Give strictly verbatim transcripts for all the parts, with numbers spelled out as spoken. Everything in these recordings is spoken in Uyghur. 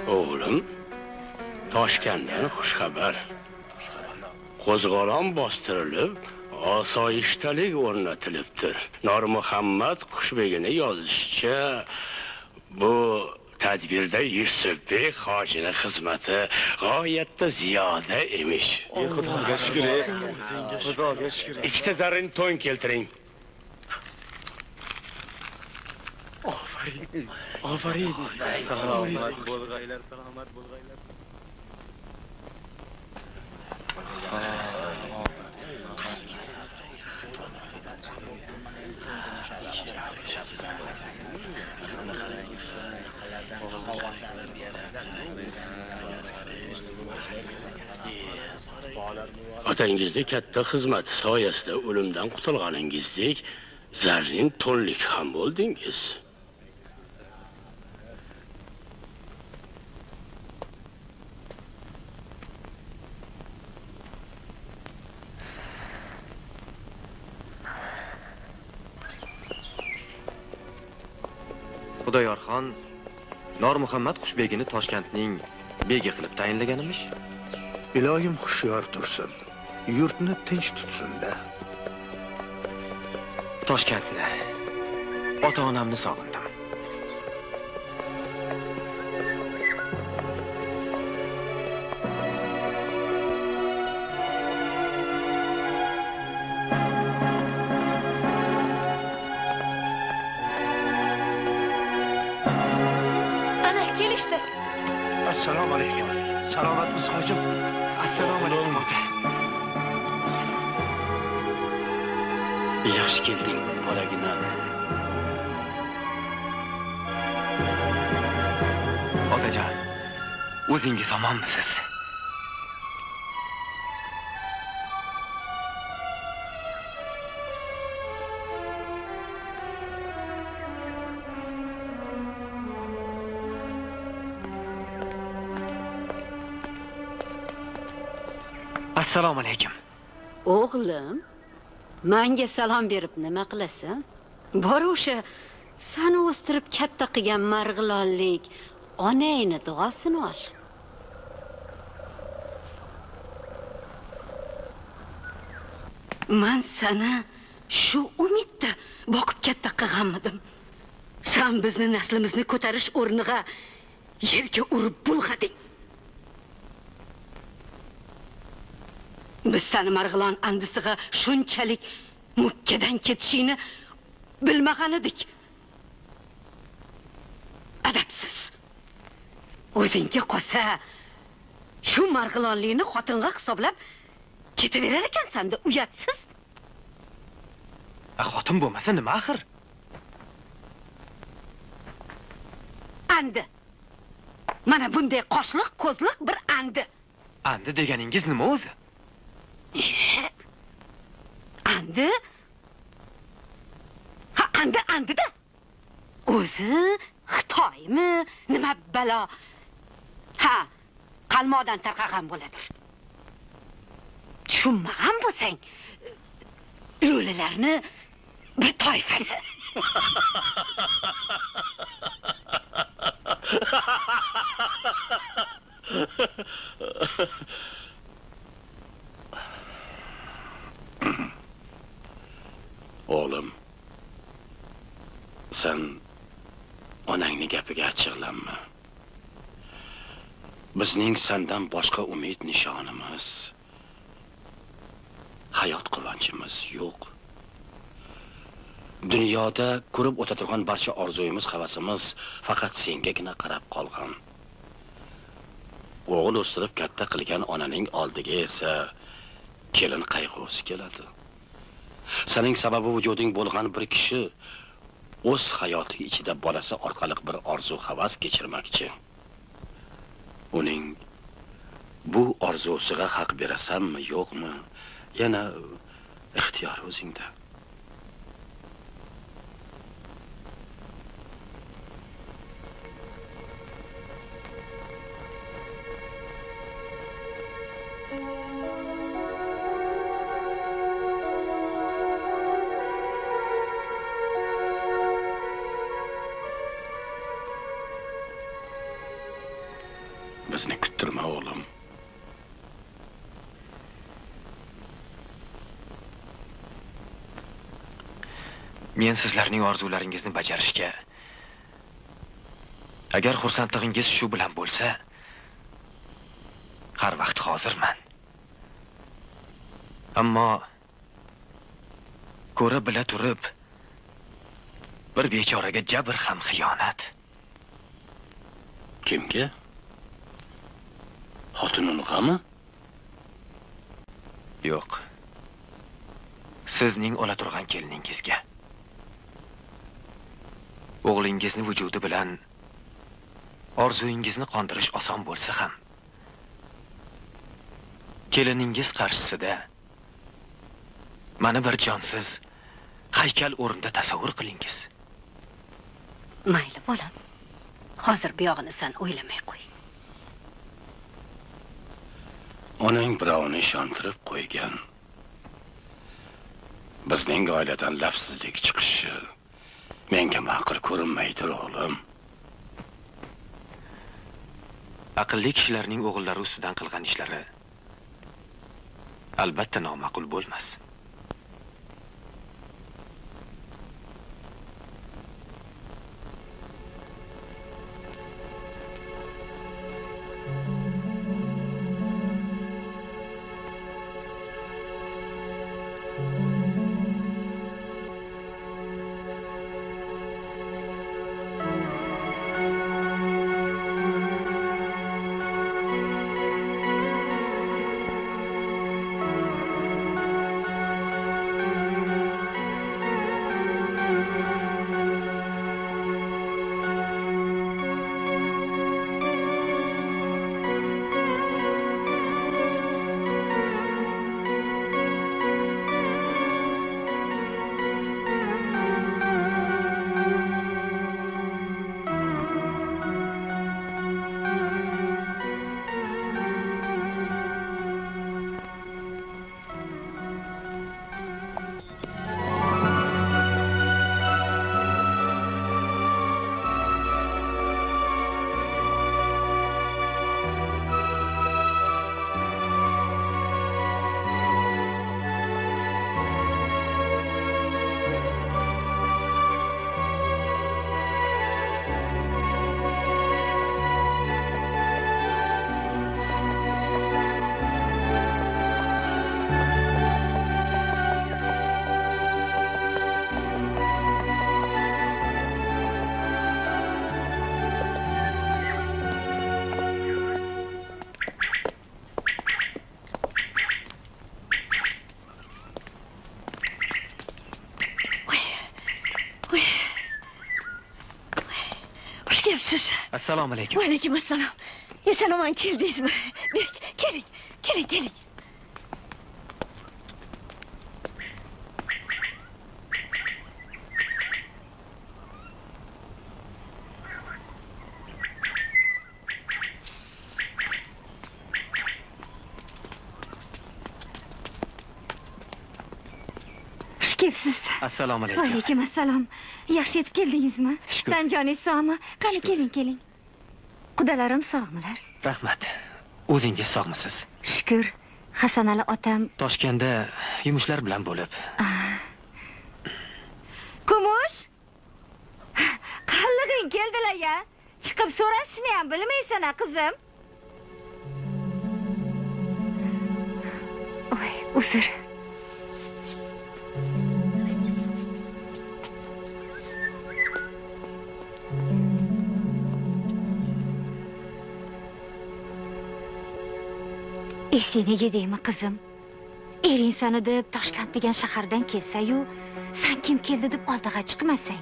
ئوغلۇم، تاشكەندتىن خۇش خەۋەر. قوزغىلاڭ باستۇرۇلۇپ، ئاسايىشچانلىق ئورنىتىلىپتۇ. نۇرمۇھەممەت قۇشبېگىنىڭ يازىشىچە، بۇ تەدبىردە يۈسۈپ بېگ ھاجىنىڭ خىزمىتى غايەتتە زىيادە ئىمىش. ئى، خۇداغا شۈكرى. خۇداغا شۈكرى. ئىككىتە زەررىن تويۇن كەلتۈرۈڭ. ئافەرىن، ئافەرىن. سالامەت بولغايلار، سالامەت بولغايلار. ئاتاڭىزنىڭ كاتتا خىزمىتى سايەسىدە ئۆلۈمدىن قۇتۇلغىنىڭىزدەك، زەررىن تونلۇق خان بولدىڭىز. خۇدايارخان نۇرمۇھەممەت قۇشبېگىنى تاشكەنتنىڭ بېگى قىلىپ تەيىنلىگەنمىش. ئىلاھىم خۇشيار تۇرسۇن. يۇرتنى تىنچ تۇتسۇن-دە. تاشكەنتنى، ئاتا-ئانامنى سېغىندىم. ئەنە، كېلىشتى. ئەسسالامۇ ئەلەيكۇم. سالامەتمىسىز، ھاجىم؟ ئەسسالامۇ ئەلەيكۇم، ئاتا. ياخشى كەلدىڭ، بالىگىنە. ئاتاجان، ئۆزىڭىز ئامانمىسىز؟ ئەسسالامۇ ئەلەيكۇم. ئوغلۇم، مەڭگە سالام بېرىپ نېمە قىلىسەن؟ بار ئوشۇ، سەن ئۆستۈرۈپ كاتتا قىلغان مارغىلانلىق ئاناڭنىڭ دۇئاسىنى ئال. مەن سېنى شۇ ئۈمىدتە باقىپ كاتتا قىلغانمىدىم؟ سەن بىزنى، نەسلىمىزنى كۆتۈرۈش ئورنىغا يەرگە ئۇرۇپ بۇلغىدىڭ. بىز سېنى مارغىلان ئاندىسىغا شۇنچىلىك مۇككىدەن كېتىشىنى بىلمىگەنىدۇق. ئەدەپسىز. ئۆزۈڭگە قالسا، شۇ مارغىلانلىنى خوتۇنغا ھېسابلاپ كېتىۋېرەركەنسەن-دە، ئۇياتسىز. ئە، خوتۇن بولمىسا نېمە ئاخىر؟ ئەندى. مانا بۇنداق قاشلىق، كۆزلۈك بىر ئەندى. ئەندى دېگىنىڭىز نېمە ئۆزى؟ ئەندى؟ ھە، ئەندى، ئەندى-دە. ئۆزى خىتايمۇ، نېمە بالا؟ ھە، قالماقتىن تارقىغان بولىدۇ. چۈشەنمىگەن بولساڭ، لۆلىلەرنىڭ بىر تائىپىسى. ئوغلۇم، سەن ئاناڭنىڭ گېپىگە ئەچچىقلانما. بىزنىڭ سەندىن باشقا ئۈمىد نىشانىمىز، ھايات قۇۋانچىمىز يوق. دۇنيادا كۆرۈپ ئۆتىدىغان بارچە ئارزۇيىمىز، ھەۋىسىمىز پەقەت سەنگىگىنە قاراپ قالغان. ئوغۇل ئۆستۈرۈپ كاتتا قىلغان ئانىنىڭ ئالدىغا ئەسلى كېلىن قايغۇسى كېلىدۇ. سېنىڭ سەۋەبى ۋۇجۇدۇڭ بولغان بىر كىشى ئۆز ھاياتى ئىچىدە بالىسى ئارقىلىق بىر ئارزۇ-ھەۋەس كەچۈرمەكچى. ئۇنىڭ بۇ ئارزۇسىغا ھەق بېرىسەنمۇ، يوقمۇ، يەنە ئىختىيار ئۆزۈڭدە. بىزنى كۈتتۈرمە، ئوغلۇم. مەن سىزلەرنىڭ ئارزۇلىرىڭىزنى باجارىشكە، ئەگەر خۇرسەنلىكىڭىز شۇ بىلەن بولسا، ھەر ۋاقىت ھازىرمەن. ئەمما كۆرە بىلە تۇرۇپ، بىر بىچارىگە جەبىر ھەم خىيانەت. كىمگە؟ خوتۇنۇڭغامۇ؟ يوق. سىزنىڭ ئالا تۇرغان كېلىنىڭىزگە. ئوغلىڭىزنى ۋۇجۇدى بىلەن ئارزۇيىڭىزنى قاندۇرۇش ئاسان بولسا ھەم، كېلىنىڭىز قارشىسىدا مانا بىر جانسىز ھەيكەل ئورنىدا تەسەۋۋۇر قىلىڭىز. مايلى، بالام. ھازىر بۇياغىنى سەن ئويلىماي قوي. ئۇنىڭ بىراۋنى ئىشەندۈرۈپ قويغان، بىزنىڭ ئائىلىدىن لەپسىزلىك چىقىشى مەڭگە ماقۇل كۆرۈنمەيدۇ، ئوغلۇم. ئەقىللىك كىشىلەرنىڭ ئوغۇللىرى ئۈستىدىن قىلغان ئىشلىرى ئەلۋەتتە ناماقۇل بولماس. خۇش كەپسىز. ئەسسالامۇ ئەلەيكۇم. ۋەئەلەيكۇم ئەسسالام. ئېسەن-ئامان كەلدىڭىزمۇ؟ بەك، كېلىڭ، كېلىڭ، كېلىڭ. خۇش كەپسىز. ئەسسالامۇ ئەلەيكۇم. ۋەئەلەيكۇم ئەسسالام. ياخشى يېتىپ كەلدىڭىزمۇ؟ شۈكۈر. تەن جانىڭىز ساغمۇ؟ قېنى، شۈكۈر. كېلىڭ، كېلىڭ. قۇدىلىرىم ساغمىلەر؟ رەھمەت. ئۆزىڭىز ساغمىسىز؟ شۈكۈر. ھەسەن ئەلى ئاتام تاشكەندتە يۇمۇشلار بىلەن بولۇپ. ئا. كۇمۇش! قانلىقىڭ كەلدىلا يا؟ چىقىپ سوراشنى ھەم بىلمەيسەن ھە، قىزىم؟ ۋاي، ئۇزۇر. ئېسىڭگە دەيمەن، قىزىم. ئېرىڭ سېنى دەپ تاشكەنت دېگەن شەھەردىن كەلسە-يۇ، سەن كىم كەلدى دەپ ئالدىغا چىقىمەن سەن.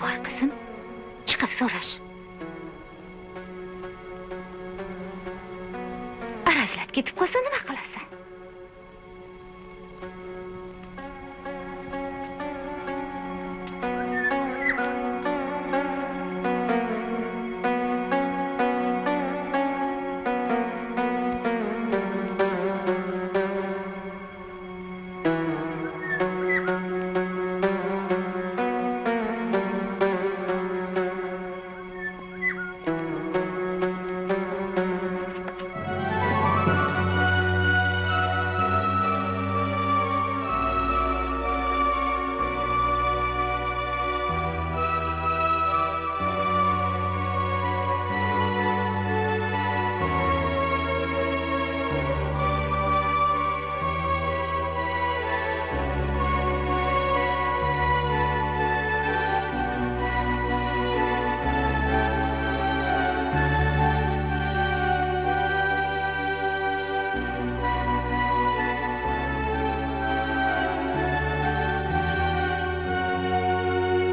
بار قىزىم، چىقىپ سوراش. ئەرەزلەپ كېتىپ قالسا نېمە قىلارسەن؟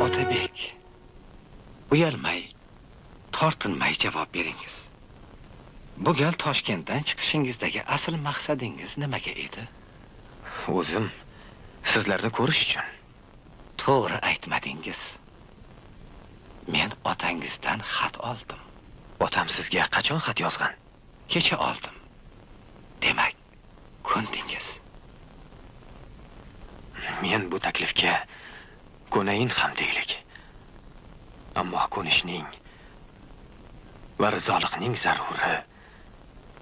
ئوتابېك، ئۇيالماي، تارتىنماي جاۋاب بېرىڭىز. بۇ گەل تاشكەنتتىن چىقىشىڭىزدىكى ئەسلى مەقسىتىڭىز نېمىگە ئىدى؟ ئۆزۈم سىزلەرنى كۆرۈش ئۈچۈن. توغرا ئېيتمىدىڭىز. مەن ئاتاڭىزدىن خەت ئالدىم. ئاتام سىزگە قاچان خەت يازغان؟ كېچە ئالدىم. دېمەك، كۆندىڭىز. مەن بۇ تەكلىپكە كۆنەيىن خام دېيىلىك. ئەمما كۆنۈشنىڭ ۋە رىزالىقنىڭ زەرۇرى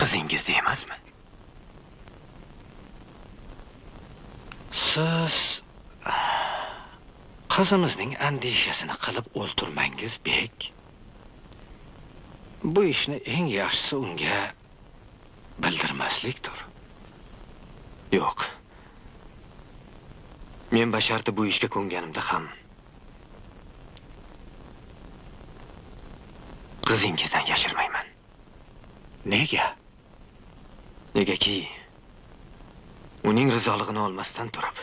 قىزىڭىزدا ئەمەسمۇ؟ سىز قىزىمىزنىڭ ئەندىشىسىنى قىلىپ ئولتۇرماڭىز، بېك. بۇ ئىشنى ئەڭ ياخشىسى ئۇنىڭغا بىلدۈرمەسلىكتۇر. ياق. مەن باشارتى بۇ ئىشكە كۆنگىنىمدە خام قىزىڭىزدىن ياشىرمايمەن. نېگە؟ نېگەكى، ئۇنىڭ رىزالىقىنى ئالماستىن تۇرۇپ،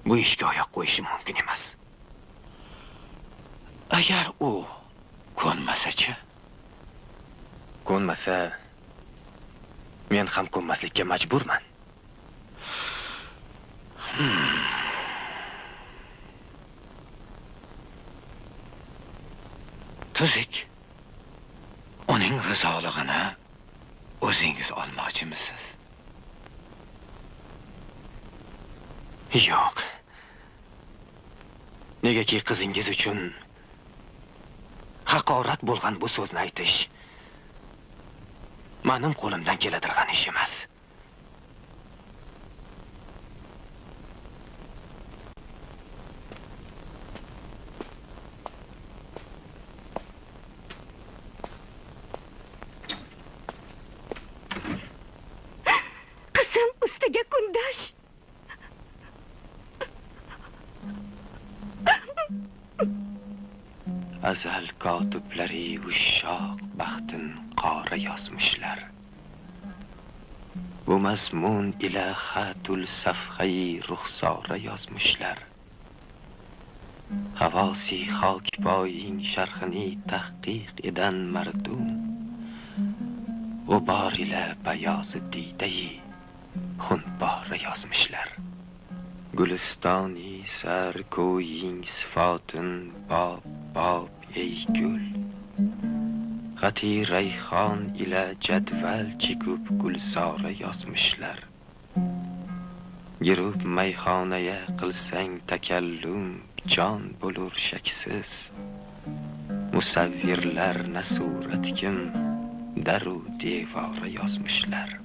بۇ ئىشكە ئاياق قويۇشۇم مۇمكىن ئەمەس. ئەگەر ئۇ كۆنمىسىچى؟ كۆنمىسە، مەن خام كۆنمەسلىككە مەجبۇرمەن. تۈزۈك. ئۇنىڭ رىزالىقىنى ئۆزىڭىز ئالماقچىمىسىز؟ ياق. نېگەكى قىزىڭىز ئۈچۈن ھاقارەت بولغان بۇ سۆزنى ئېيتىش مېنىڭ قولۇمدىن كېلىدىغان ئىش ئەمەس. قىزىم ئۈستىگە كۈندەش. ئەزەل كاتىپلىرى ئۇششاق بەختىن قارا يازمىشلار. بۇ مەزمۇن ئىلە خەتۇل سەفھەي رۇخسارا يازمىشلار. ھاۋاسى خاكپايىڭ شەرقىنى تەھقىق ئېدەن مەردۇم، غۇبار ئىلە بايازى دىدەي خۇنبارا يازمىشلار. گۈلىستانى سەر كويىڭ سىپاتىن باب-باب ئەي گۈل، خەتى رەيھان ئىلە جەدۋەل چېكىپ گۈلزارا يازمىشلار. گىرىپ مەيخانىيە قىلساڭ تەكەللۇم، جان بولۇر شەكسىز. مۇسەۋۋىرلەر نە سۇرەتكىم دەرۇ دىۋارى يازمىشلار.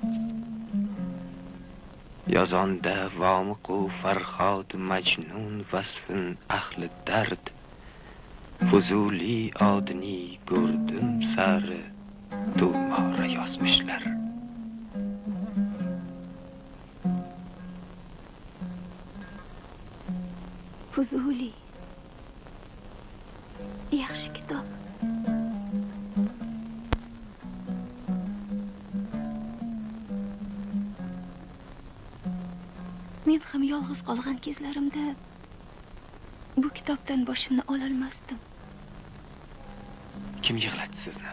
يازاندا ۋامىقۇ فەرھاد مەجنۇن ۋەسفىن ئەھلى دەرد. فۇزۇلى ئادىنى گۆردۈم سەرى دۇمارا يازمىشلار. فۇزۇلى. ياخشى كىتاب. مەن خام يالغۇز قالغان كېزلىرىمدە بۇ كىتابتىن باشىمنى ئالالماستىم. كىم يىغلاتتى سىزنى؟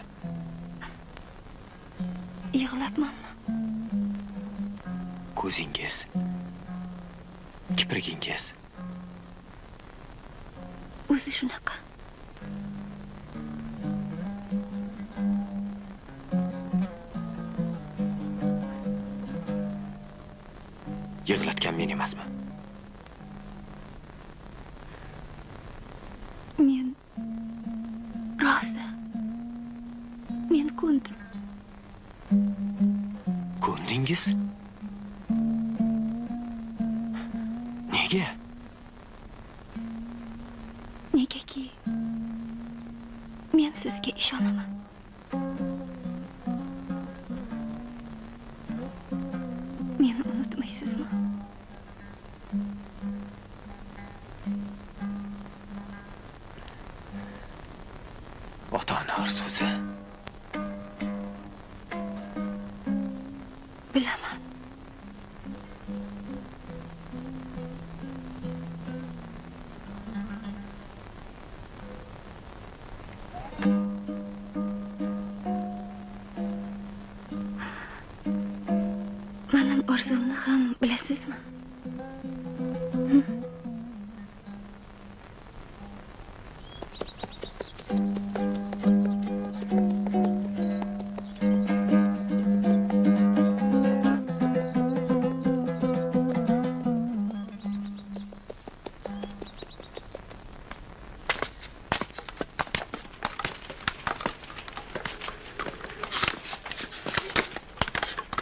يىغلاپمەنمۇ؟ كۆزىڭىز، كىپرىكىڭىز. ئۆزى شۇنداق. يىغلاتقان مەن ئەمەسمەن. مەن رازى. مەن كۆندۈم. كۆندىڭىز؟ نېگە؟ نېگىكى، مەن سىزگە ئىشانىمەن. مېنى ئۇنتۇمايسىزمۇ؟ ئاتا-ئانا ئارزۇسى. بىلەمەن.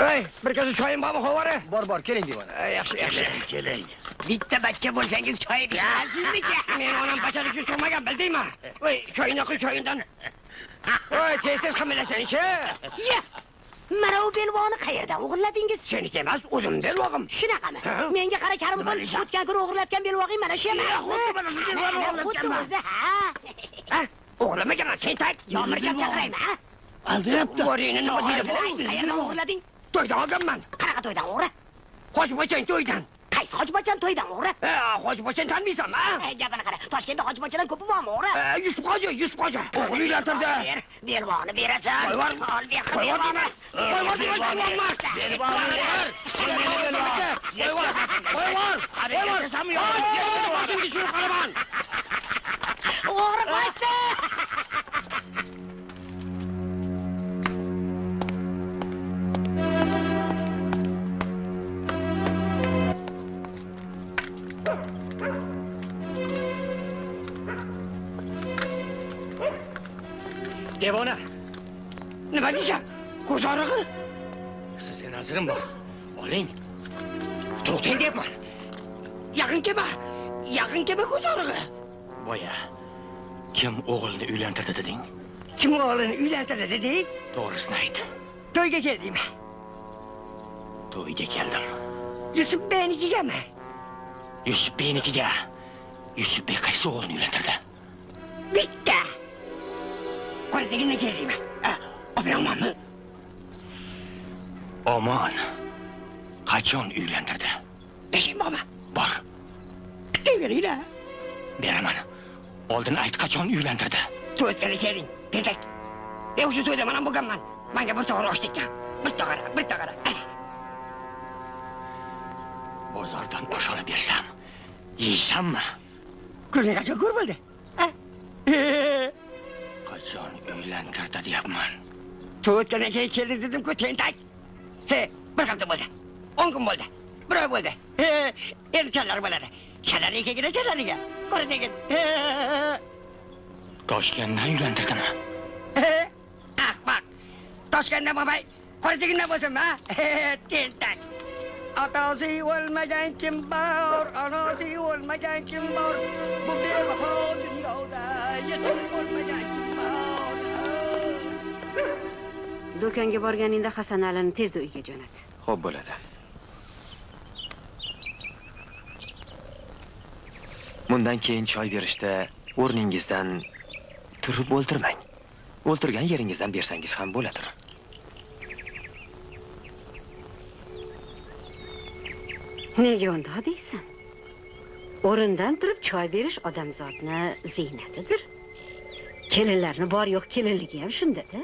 ئەي، بىر كاسا چايىم بارمۇ، خەۋەرى؟ بار، بار، كېلىڭ دەيمەن. ئەي، ياخشى، ياخشى. كېلىڭ، كېلىڭ. بىتتە بەچچە بولسىڭىز، چاي ئىچمەسسىزمىكىن؟ مەن ئانام قاچان ئۈچۈن تۇرمىغان بىلدىڭمۇ؟ ۋاي، چاينى قۇي، چايىمدىن. ۋاي، تېز، تېز قىلمىلىسەن، ئىچە. يە! مانا ئۇ بەلباغنى قەيەردە ئوغرىلىدىڭىز؟ سېنىكى ئەمەس، ئۆزۈم بەلباغىم. شۇناقمۇ؟ ھە؟ مەڭگە قارا، كەرىمخان، ئۆتكەن كۈنى ئوغرىلاتقان بەلباغى مانا شۇ ئەمەسمۇ؟ خۇددى ئۆزى، ھە. ھە؟ ئوغرىلىمىغان تېنتەك. يامىرىشاپ چاقىرايمەن، ھە؟ ئالدى ياپتا. ۋارىنىنى قايەردىن ئوغرىلىدىڭ؟ تويدىن ئالغانمەن. قاناققا تويدىن ئوغرى؟ خوجىباچان تويدىن. قايسى خوجىباچان تويدىن ئوغرى؟ ھە، خوجىباچان تانىمايسەنمۇ، ھە؟ ھە، گېپىنى قارا. تاشكەنتتە خوجىباچانلار كۆپمۇ بارمۇ ئوغرى؟ ھە، يۈسۈپ خوجا، يۈسۈپ خوجا. ئوغرىنى ئۆيلەندۈردى. بەلباغنى بېرەسەن. قويۇۋەر. ئال، بېرەڭ، قويۇۋەر دېمە. قويۇۋەر دېمە، قويۇۋەر. قويۇۋەر. قويۇۋەر. قويۇۋەر. قويۇۋەر. ئوغرى قاچتى! دېۋانە! نېمە دېيسەن؟ كۆز ئاغرىقى؟ سىزگە نەزىرىم بار. ئالىڭ. توختاڭ دەيمەن. يېقىن كەلمە. يېقىن كەلمە، كۆز ئاغرىقى. بايا، كىم ئوغلىنى ئۆيلەندۈردى دېدىڭ؟ كىم ئوغلىنى ئۆيلەندۈردى دېدىڭ؟ توغرىسىنى ئېيت. تويغا كەلدىم. تويغا كەلدىم. يۈسۈپ بەينىڭكىگەمۇ؟ يۈسۈپ بەينىڭكىگە. يۈسۈپ بەي قايسى ئوغلىنى ئۆيلەندۈردى؟ بىتتە. قورا دېگىنىنى كەلدىم. ئە، ئابىرىڭ بارمۇ؟ ئامان. قاچان ئۆيلەندۈردى؟ بېشىم بارمۇ؟ بار. دەيۋېرىڭە. بېرىمەن. ئالدىن ئېيت، قاچان ئۆيلەندۈردى؟ توي ئۆتكەندىن كېيىن، تېنتەك. ئە، ئۇشۇ تويدا مانا بولغانمەن. ماڭا بىر توغرا ئوش تىككەن. بىر توغرا، بىر توغرا. بازاردىن ئاشۇرۇپ بېرسەم، يېيسەممۇ؟ كۆزۈڭ قاچان كور بولدى؟ ئە؟ قاچان ئۆيلەندۈردى دەيمەن. توي ئۆتكەندىن كېيىن كەلدى دېدىمغۇ، تېنتەك. ھە، بىر ھەپتە بولدى. ئون كۈن بولدى. بىر ئاي بولدى. ھە، ئەمدى چاللار بولىدۇ. چاللار ئىكەنگىنە، چاللار ئىكەن. قورا دېگىن. ھە. تاشكەنتتە ئۆيلەندۈردىمۇ؟ ھە. ئەخمەق. تاشكەنتتە بولماي، قورا دېگىنىدە بولسۇن، ھە؟ ھە، تېنتەك. ئاتاسى ئۆلمىگەن كىم بار، ئاناسى ئۆلمىگەن كىم بار؟ بۇ بىۋاپا دۇنيادا يېتىم بولمىغان كىم بار؟ دۇكانغا بارغىنىڭدا ھەسەنئالىنى تېزلا ئۆيگە جۆنەت. خوپ، بولىدۇ. مۇندىن كېيىن چاي بېرىشتە ئورنىڭىزدىن تۇرۇپ ئولتۇرماڭ. ئولتۇرغان يېرىڭىزدىن بەرسەڭىز ھەم بولىدۇ. نېگە ئۇنداق دەيسەن؟ ئورۇندىن تۇرۇپ چاي بېرىش ئادەمزاتنىڭ زىننىتىدۇر. كېلىنلەرنىڭ بار-يوق كېلىنلىكى ھەم شۇنداق-دە.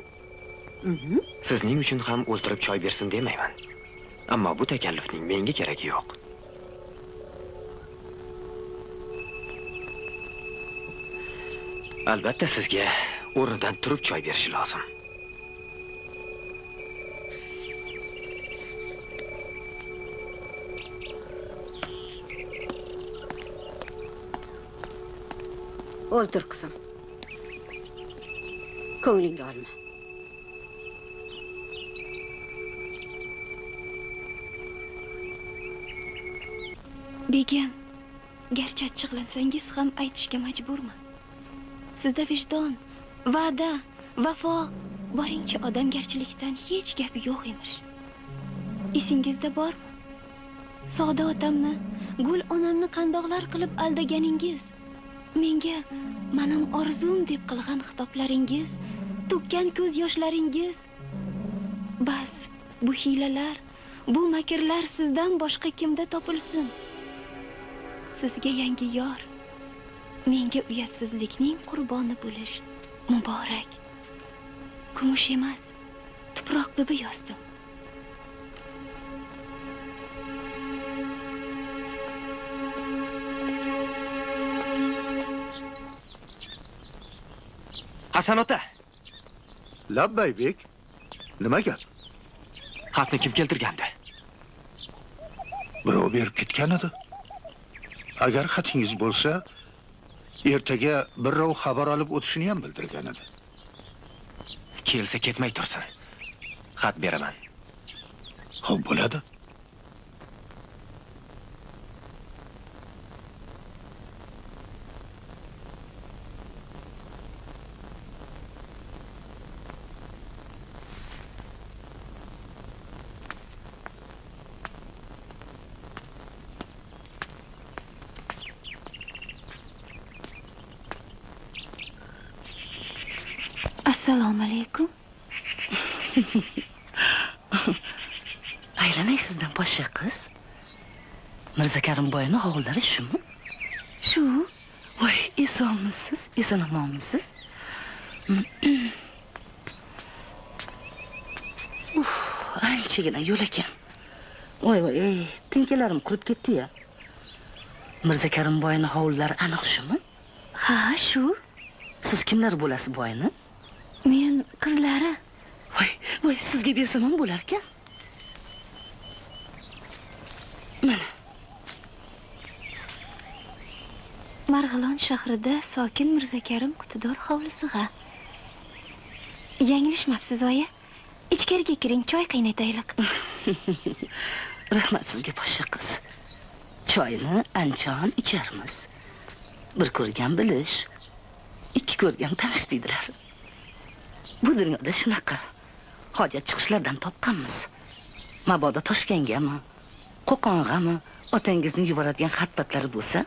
ئىھم. سىزنىڭ ئۈچۈن ھەم ئولتۇرۇپ چاي بەرسۇن دېمەيمەن. ئەمما بۇ تەكەللۇپنىڭ ماڭا كېرىكى يوق. ئەلۋەتتە، سىزگە ئورنىدىن تۇرۇپ چاي بېرىشى لازىم. ئولتۇر، قىزىم. كۆڭلۈڭگە ئالما. بېگىم، گەرچە ئاچچىقلانسىڭىز ھەم ئېيتىشقا مەجبۇرمەن. سىزدە ۋىجدان، ۋەدە، ۋاپا، بارىنچە ئادەمگەرچىلىكتىن ھېچ گەپ يوق ئىمىش. ئېسىڭىزدە بارمۇ؟ سادا ئاتامنى، گۈل ئانامنى قانداقلار قىلىپ ئالدىغىنىڭىز؟ ماڭا مېنىڭ ئارزۇم دەپ قىلغان خىتابلىرىڭىز، تۆككەن كۆز ياشلىرىڭىز. بەس، بۇ ھىيلىلەر، بۇ مەكىرلەر سىزدىن باشقا كىمدە تاپىلسۇن؟ سىزگە يەنگە يار، ماڭا ئۇياتسىزلىكنىڭ قۇربانى بولۇش مۇبارەك. كۈمۈش ئەمەس، تۇپراق بىبى يازدىم. ھەسەن ئاتا! لەببەي، بېك. نېمە گەپ؟ خەتنى كىم كەلتۈرگەندى؟ بىراۋ بېرىپ كەتكەنىدى. ئەگەر خېتىڭىز بولسا، ئەتىگە بىراۋ خەۋەر ئېلىپ ئۆتۈشىنى ھەم بىلدۈرگەنىدى. كەلسە كەتمەي تۇرسۇن. خەت بېرىمەن. خوپ، بولىدۇ. ئەسسالامۇ ئەلەيكۇم. ئايلىناي سىزدىن، پاششاق قىز. مىرزا كەرىم بوۋاينىڭ ھويلىلىرى شۇمۇ؟ شۇ. ۋاي، ئېسەنمىسىز، ئېسەن-ئامانمىسىز؟ ئۇھ، ئانچىگىنە يول ئىكەن. ۋاي، ۋاي، ۋاي، تىڭكىلىرىم قۇرۇپ كەتتى يا. مىرزا كەرىم بوۋاينىڭ ھويلىلىرى ئەنە شۇمۇ؟ ھا، شۇ. سىز كىملەر بولاسىز بوۋاينىڭ؟ مەن قىزلىرى. ۋاي، ۋاي، سىزگە بەرسەم ھەم بولاركەن. مانا. مارغىلان شەھىرىدە ساكىن مىرزا كەرىم قۇتىدار ھويلىسىغا. يەڭگىلىشمەپسىز، ئايا؟ ئىچكىرىگە كىرىڭ، چاي قاينىتايلىق. رەھمەت سىزگە، پاششاق قىز. چاينى ئەنچان ئىچەرمىز. بىر كۆرگەن بىلىش، ئىككى كۆرگەن تونۇش دەيدىلەر. بۇ دۇنيادا شۇناققا ھاجەت چىقىشلاردىن تاپقانمىز. مابادا توشكەنگەمۇ، قوقانغىمۇ ئاتىڭىزنىڭ يۇبارىدىغان خەت-پەتلىرى بولسا،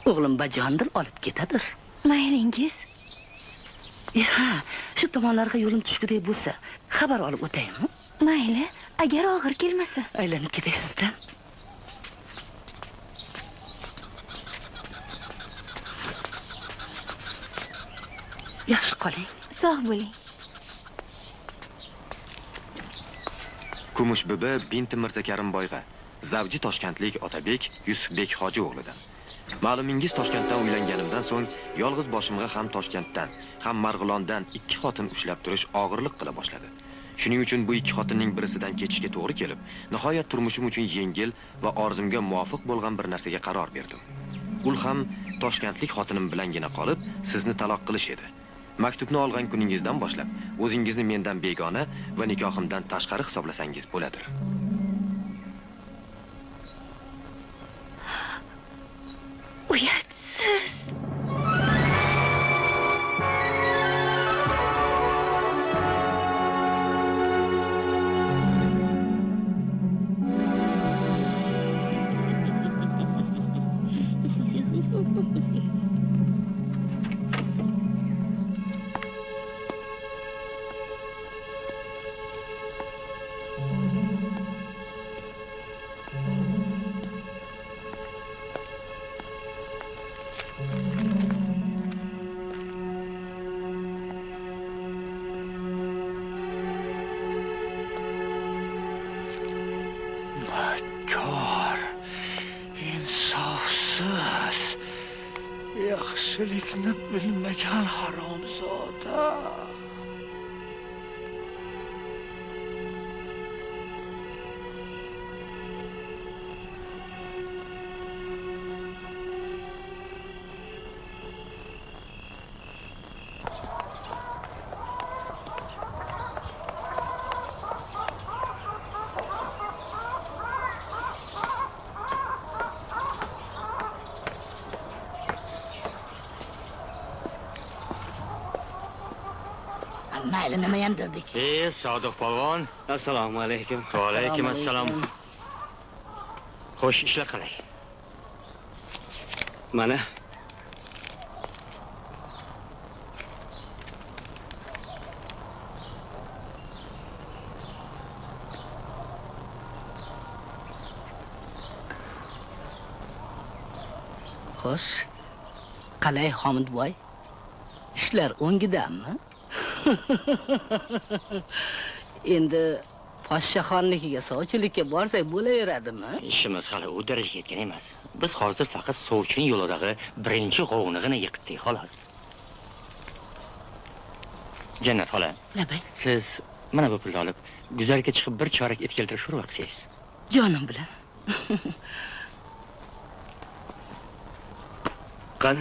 ئوغلۇم باجاندىل ئالىپ كېتەدۇر. مايلىڭىز. ھە، شۇ تامانلارغا يولۇم چۈشكۈدەك بولسا، خەۋەر ئالىپ ئۆتەيمۇ؟ مايلى، ئەگەر ئاغىر كەلمىسە. ئايلىنىپ كېتەي سىزدىن. ياخشى قېلىڭ. ساغ بولۇڭ. كۈمۈش بۈبى بىنتى مىرزا كەرىم بوۋايغا، زەۋجى توشكەنتلىك ئاتابېك يۈسۈپبېك ھاجى ئوغلىدىن. مەلۇمىڭىز، توشكەنتتىن ئۆيلەنگىنىمدىن سوڭ، يالغۇز باشىمغا ھەم توشكەنتتىن، ھەم مارغىلاندىن ئىككى خوتۇن ئۇشلاپ تۇرۇش ئاغىرلىق قىلا باشلىدى. شۇنىڭ ئۈچۈن بۇ ئىككى خوتۇننىڭ بىرسىدىن كېچىشكە توغرا كېلىپ، نىھايەت تۇرمۇشۇم ئۈچۈن يەڭگىل ۋە ئارزۇمغا مۇۋاپىق بولغان بىر نەرسىگە قارار بەردىم. ئۇلخەم توشكەنتلىك خوتۇنۇم بىلەنگىنە قېلىپ، سىزنى تالاق قىلىش ئىدى. مەكتۇپنى ئالغان كۈنىڭىزدىن باشلاپ، ئۆزىڭىزنى مەندىن بىگانە ۋە نىكاھىمدىن تاشقىرى ھېسابلىساڭىز بولىدۇ. ئۇياتسىز. ماكار، ئىنسافسىز، ياخشىلىقنى بىلمىگەن ھارامزادا. مەيلى، نېمە يەندۈردۈك؟ ئى، سادىق پالۋان. ئەسسالامۇ ئەلەيكۇم. ۋەئەلەيكۇم ئەسسالام. خوش، ئىشلەپ قاراي. مانا. خوش. قالاي، خامىت بوۋاي؟ ئىشلار ئوڭىدىمۇ؟ ئەمدى پاششاخانىنىڭكىگە سوۋچىلىككە بارساق بولۇۋېرەدىمۇ؟ ئىشىمىز ھېلى ئۇ دەرىجىگە يەتكەن ئەمەس. بىز ھازىر پەقەت سوۋچىنىڭ يولىدىكى بىرىنچى غوۋنىغىنى يىقىتتۇق، خالاس. جەننەت خالا. لەببەي. سىز مانا بۇ پۇلنى ئېلىپ، گۈزەلگە چىقىپ بىر چارەك ئېتىك ئەكىلىپ كېلىپ ئۇرۇۋېقىسىز. جانىم بىلەن. قان.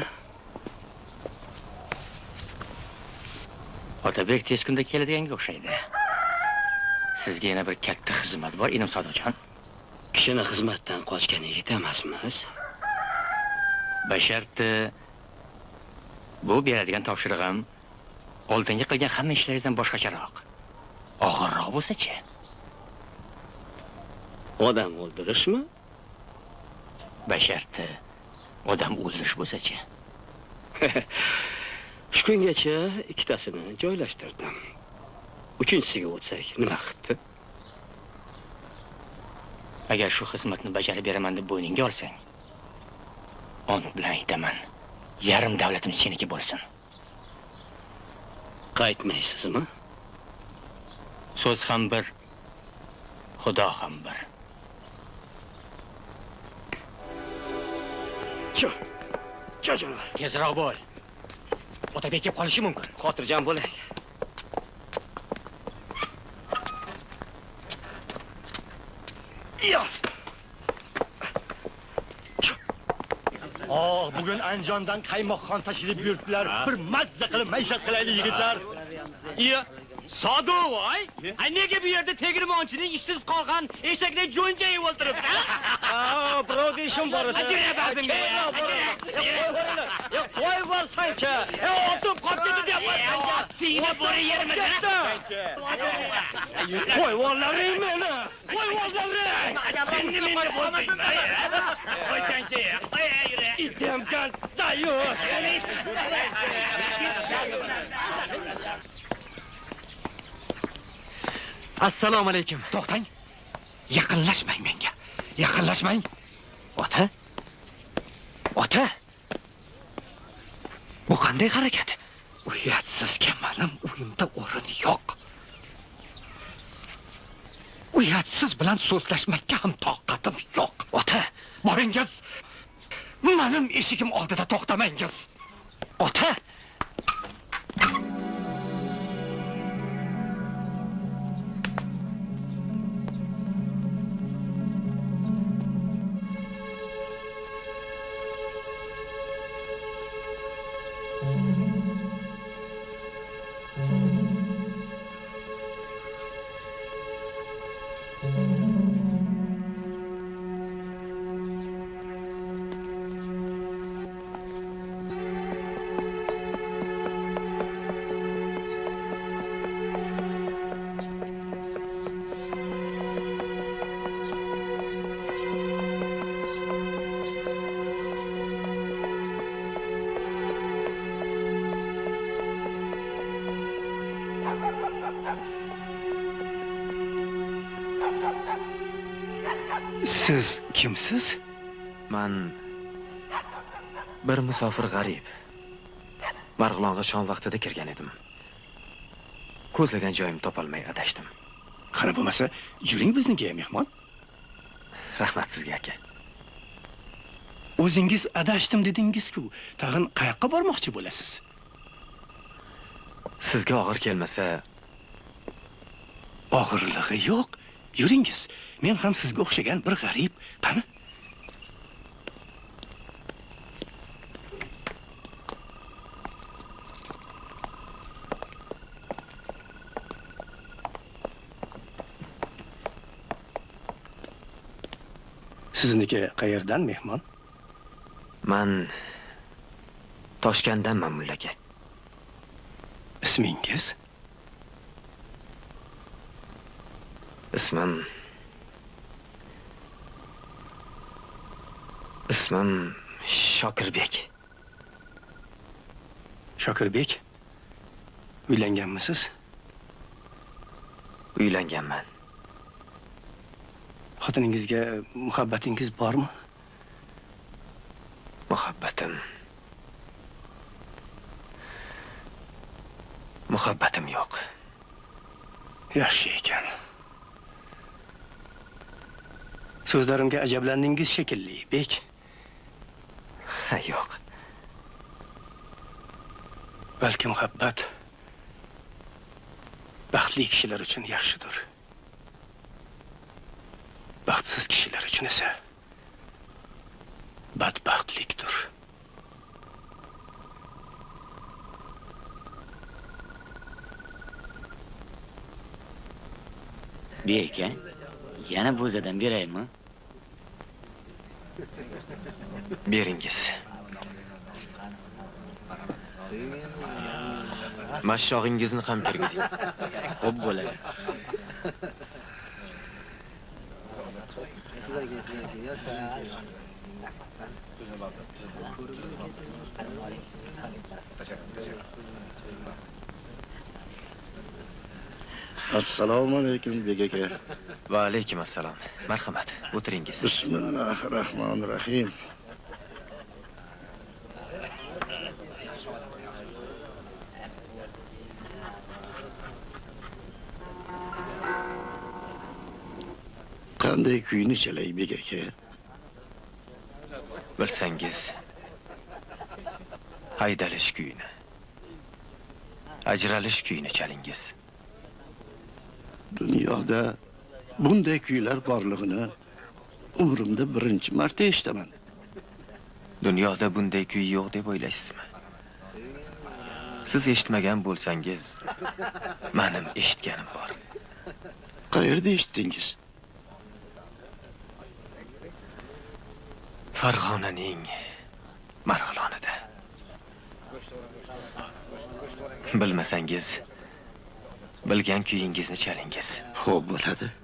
ئاتابېك تېز كۈندە كېلىدىغانغا ئوخشايدۇ. سىزگە يەنە بىر كاتتا خىزمەت بار، ئىنىم سادىقجان. كىشىنى خىزمەتتىن قوچقان يىگىت ئەمەسمىز. بەشەرتى، بۇ بېرىدىغان تاپشۇرۇقىم ئالدىنقى قىلغان ھەممە ئىشلىرىڭىزدىن باشقىچىراق، ئاغىرراق بولسىچى؟ ئادەم ئۆلتۈرۈشمۇ؟ بەشەرتى، ئادەم ئۆلتۈرۈش بولسىچى؟ شۇ كۈنگىچە ئىككىتاسىنى جايلاشتۇردۇم. ئۈچىنچىسىگە ئۆتسەك، نېمە قىپتۇ؟ ئەگەر شۇ خىزمەتنى بېجىرىپ بېرىمەن دەپ بوينۇڭغا ئالساڭ، ئانت بىلەن ئېيتىمەن، يېرىم دۆلىتىم سېنىڭكى بولسۇن. قايتمايسىزمۇ؟ سۆز خام بىر، خۇدا خام بىر. چو، چو جانىۋار. تېزراق بول. ئوتا بېكىپ قېلىشى مۇمكىن. خاتىرجەم بولۇڭ. يا. ئاھ، بۈگۈن ئەنجاندىن قايماقخان تەشرىپ بۇيرۇپتىلەر. بىر مەززە قىلىپ مەيشەت قىلايلى، يىگىتلەر. ئىيە، سادۇ ۋاي. ئە، نېگە بۇ يەردە تېگىرمانچىنى ئىشسىز قالغان ئېشەكنى جۇنجەي ئولتۇرۇپسەن؟ ئا، بىراۋ دېيىشىم بار ئىدى. ئەجرە بەزىڭگە. يا، قوي بارساڭچە. ئە، ئوتۇپ قاپ كېتىدۇ دەپ. سېنى بورا يېرىمىدە. قوي ۋاللارى مېنى. قوي ۋاللارى. سېنى مېنى بولدۇم. قويساڭچى. قوي، يۈرە. ئىدەمگەن دايۇس. ئەسسالامۇ ئەلەيكۇم. توختاڭ. يېقىنلاشماڭ مەڭگە. يېقىنلاشماڭ. ئوتا. ئوتا. بۇ قانداق ھەرىكەت؟ ئۇياتسىزكى، مېنىڭ ئۆيۈمدە ئورۇن يوق. ئۇياتسىز بىلەن سۆزلەشمەككە ھەم تاقىتىم يوق. ئوتا. بارىڭىز. مېنىڭ ئىشىكىم ئالدىدا توختىماڭىز. ئوتا! سىز كىمسىز؟ مەن بىر مۇساپىر غەرىب. مارغىلانغا شام ۋاقتىدا كىرگەن ئىدىم. كۆزلىگەن جايىمنى تاپالماي ئاداشتىم. قانداق بولمىسا، يۈرۈڭ بىزنىڭكىگە، مېھمان. رەھمەت سىزگە، ئاكا. ئۆزىڭىز ئاداشتىم دېدىڭىزكۇ، تاغىن قاياققا بارماقچى بولىسىز؟ سىزگە ئاغىر كەلمىسە. ئاغىرلىقى يوق. يۈرۈڭىز. مەن ھەم سىزگە ئوخشىغان بىر غەرىب. قېنى. سىزنىڭكى قەيەردىن، مېھمان؟ مەن تاشكەندتىن، مەمۇل ئاكا. ئىسمىڭىز؟ ئىسمىم، ئىسمىم شاكىربېك. شاكىربېك، ئۆيلەنگەنمىسىز؟ ئۆيلەنگەنمەن. خوتۇنىڭىزغا مۇھەببىتىڭىز بارمۇ؟ مۇھەببىتىم، مۇھەببىتىم يوق. ياخشى ئىكەن. سۆزلىرىمگە ئەجەبلەندىڭىز شەكىللى، بېك. ھە، يوق. بەلكى مۇھەببەت بەختلىك كىشىلەر ئۈچۈن ياخشىدۇر. بەختسىز كىشىلەر ئۈچۈن ئىسە بەتبەختلىكتۇر. بىر ئىكەن، يەنە بۇ زادام بېرەيمۇ؟ بېرىڭىز. ماششاغىڭىزنى قام كىرگۈزۈڭ. خوپ، بولىدۇ. ئەسسالامۇئەلەيكۇم، بېگ ئاكا. ۋەئەلەيكۇم ئەسسالام. مەرھەمەت، ئولتۇرۇڭىز. بىسمىللاھىررەھمانىررەھىم. قانداق كۈينى چېلەي، بېگ ئاكا؟ بىلسەڭگىز، ھەيدىلىش كۈيىنى، ئاجرىلىش كۈيىنى چېلىڭىز. دۇنيادا بۇنداق كۈيلەر بارلىقىنى ئۆمرۈمدە بىرىنچى مەرتە ئېشىتىمەن. دۇنيادا بۇنداق كۈي يوق دەپ ئويلايسىزمۇ؟ سىز ئېشىتمىگەن بولساڭىز، مېنىڭ ئېشىتكىنىم بار. قەيەردە ئېشىتتىڭىز؟ فارغانىنىڭ مارغىلانىدا. بىلمىسەڭگىز، بىلگەن كۈيىڭىزنى چېلىڭىز. خوپ، بولىدۇ.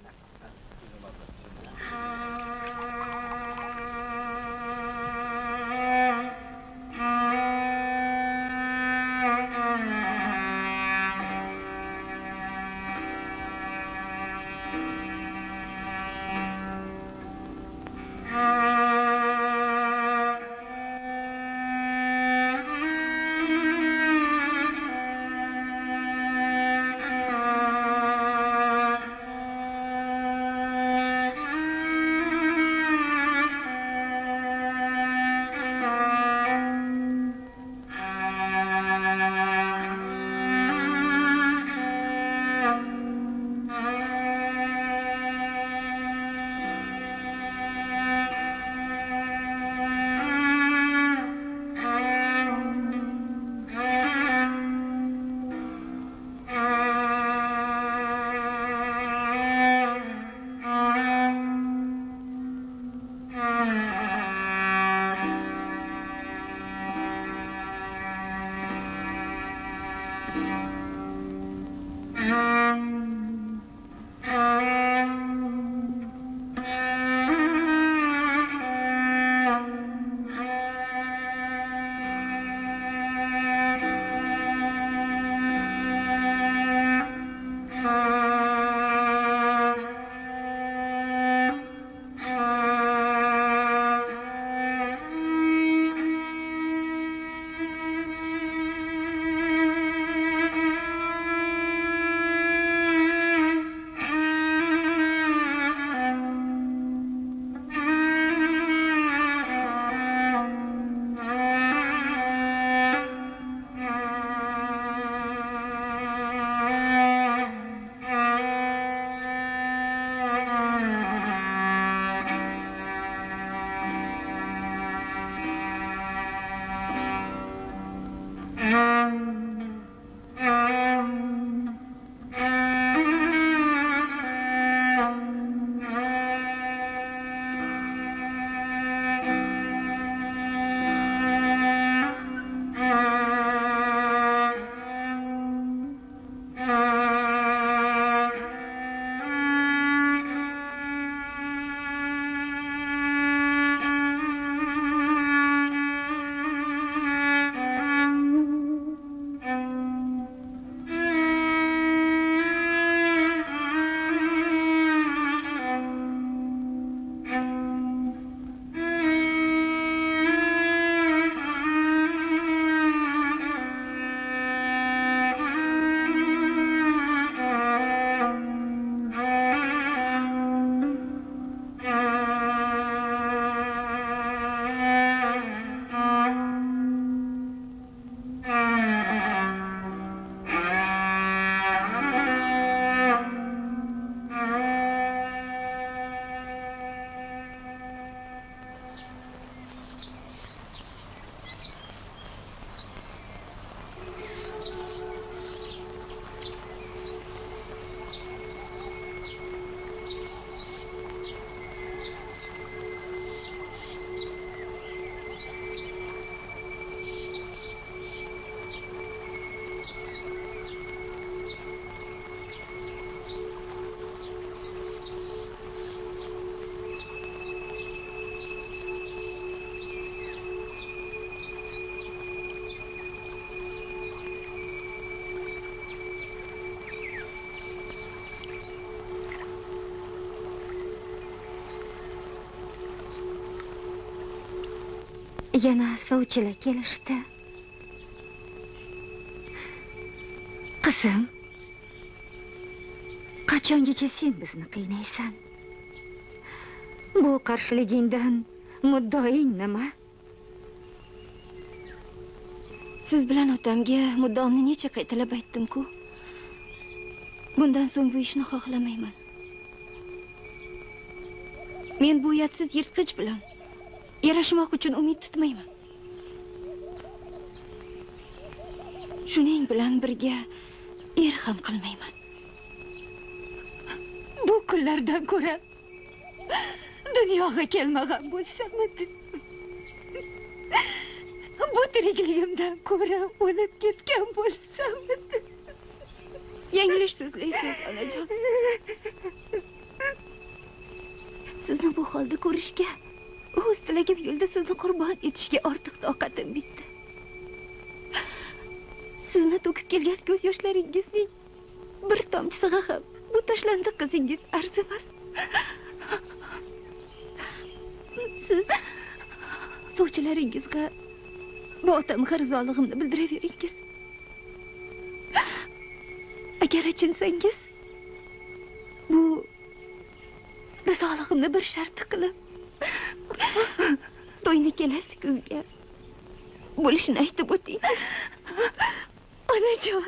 يەنە سوۋچىلار كېلىشتى. قىزىم، قاچانغىچە سەن بىزنى قىينايسەن؟ بۇ قارشىلىقىڭدىن مۇددىئاڭ نېمە؟ سىز بىلەن ئاتامغا مۇددىئامنى نەچچە قېتىلاپ ئېيتتىمكۇ؟ بۇندىن سوڭ بۇ ئىشنى خالىمايمەن. مەن بۇ ياتسىز يىرتقۇچ بىلەن ياراشماق ئۈچۈن ئۈمىد تۇتمايمەن. شۇنىڭ بىلەن بىرگە ئېرىقمۇ قىلمايمەن. بۇ كۈنلەردىن كۆرە دۇنياغا كەلمىگەن بولسامىدى. بۇ تىرىكلىكىمدىن كۆرە ئۆلۈپ كەتكەن بولسامىدى. يەڭگىلىش سۆزلەيسىز، ئانىجان. سىزنى بۇ ھالدا كۆرۈشكە، ئۆز تىلىكىم يولدا سىزنى قۇربان ئېتىشكە ئارتۇق تاقىتىم يەتتى. سىزنى تۆكۈپ كەلگەن كۆز ياشلىرىڭىزنىڭ بىر تامچىسىغا ھەم بۇ تاشلاندى قىزىڭىز ئەرزىمەس. سىز سوۋچىلىرىڭىزغا بۇ ئاتامغا رىزالىقىمنى بىلدۈرۈۋېرىڭىز. ئەگەر ئېچىنسىڭىز، بۇ رىزالىقىمنى بىر شەرت قىلىپ، توينى كېلەسى كۈزگە بولۇشىنى ئېيتىپ ئۆتەي. ئانىجان.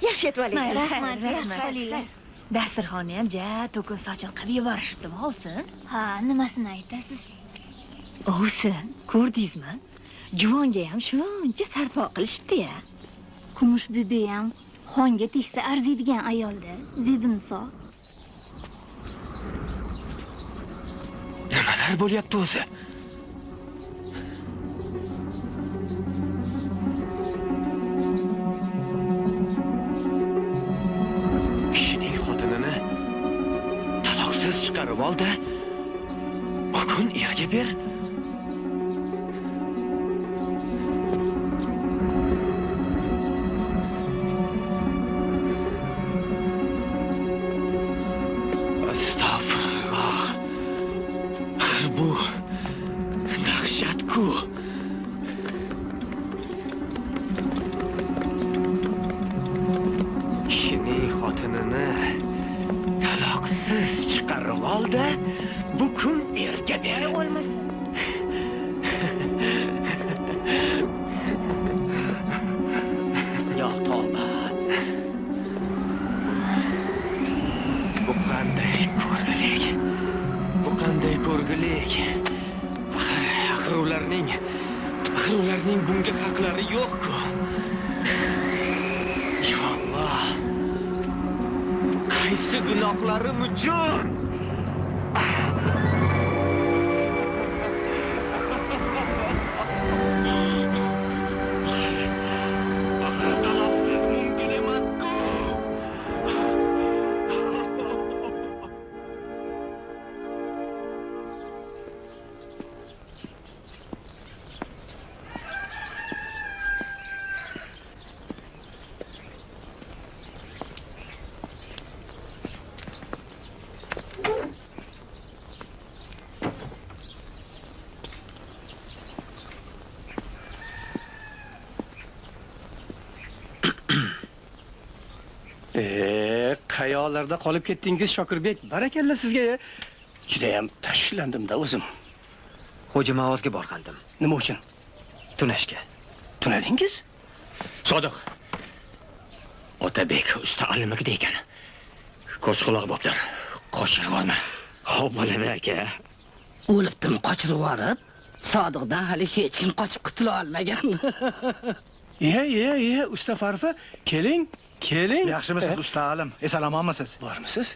ياخشى يېتىۋالىڭ. رەھمەت، رەھمەت. ياخشى بولۇڭلار. دەستۇرخاننى ھەم جە، توكۇن ساچىنى قىلىپ يۈرۈشۈپتىمۇ، ھوسۇن؟ ھا، نېمىسىنى ئېيتىسىز؟ ھوسۇن، كۆردىڭىزمۇ؟ جۇۋانگەي ھەم شۇنچە سەرپا قىلىشىپتۇ يا. كۈمۈش بېبىيىڭ خانغا تەگسە ئەرزىيدىغان ئايالدى، زېبۇن ساق. نېمىلەر بولۇۋاتىدۇ ئۆزى؟ كىشىنىڭ خوتۇنىنى تالاقسىز چىقىرىۋالدى. بۇ كۈن ئېرىگە بېرىپ، ئەستەغپۇرۇللا. بۇ دەھشەتكۇ. كىشىنىڭ خوتۇنىنى تالاقسىز چىقىرىۋالدى. بۇ كۈن ئېرىگە بېرىپ. يا توبا. بۇ قانداق كۆرگۈلۈك؟ بۇ قانداق كۆرگۈلۈك؟ ئاخىر، ئاخىر ئۇلارنىڭ، ئاخىر ئۇلارنىڭ بۇنىڭغا ھەقلىرى يوقكۇ. يا ئاللا، قايسى گۇناھلىرىم ئۈچۈن؟ ئاخىر تالاقسىز مۇمكىن ئەمەسكۇ. ئېي، قەيەرلەردە قېلىپ كەتتىڭىز، شاكىر بەگ؟ بارەكەللا سىزگە. جۇدايام تەشۋىشلەندىم-دە ئۆزۈم. خوجا ماۋۇزغا بارغانىدىم. نېمە ئۈچۈن؟ تونۇشقا. تونۇدىڭىز؟ سادىق. ئاتا بەگ ئۇستا ئالىملىقىدا ئىكەن. كوسا قۇلاق بوپتۇ. قاچۇرۇۋالما. خوپ، بولىدۇ ئاكا. ئۆلۈپتىمۇ قاچۇرۇۋالىپ، سادىقتىن ھېلى ھېچكىم قاچىپ قۇتۇلالمىغان. ئىيە، ئىيە، ئىيە، ئۇستا فارفا، كېلىڭ، كېلىڭ. ياخشىمۇسىز، ئۇستا ئالىم؟ ئېسەن-ئامانمۇسىز؟ بارمۇسىز؟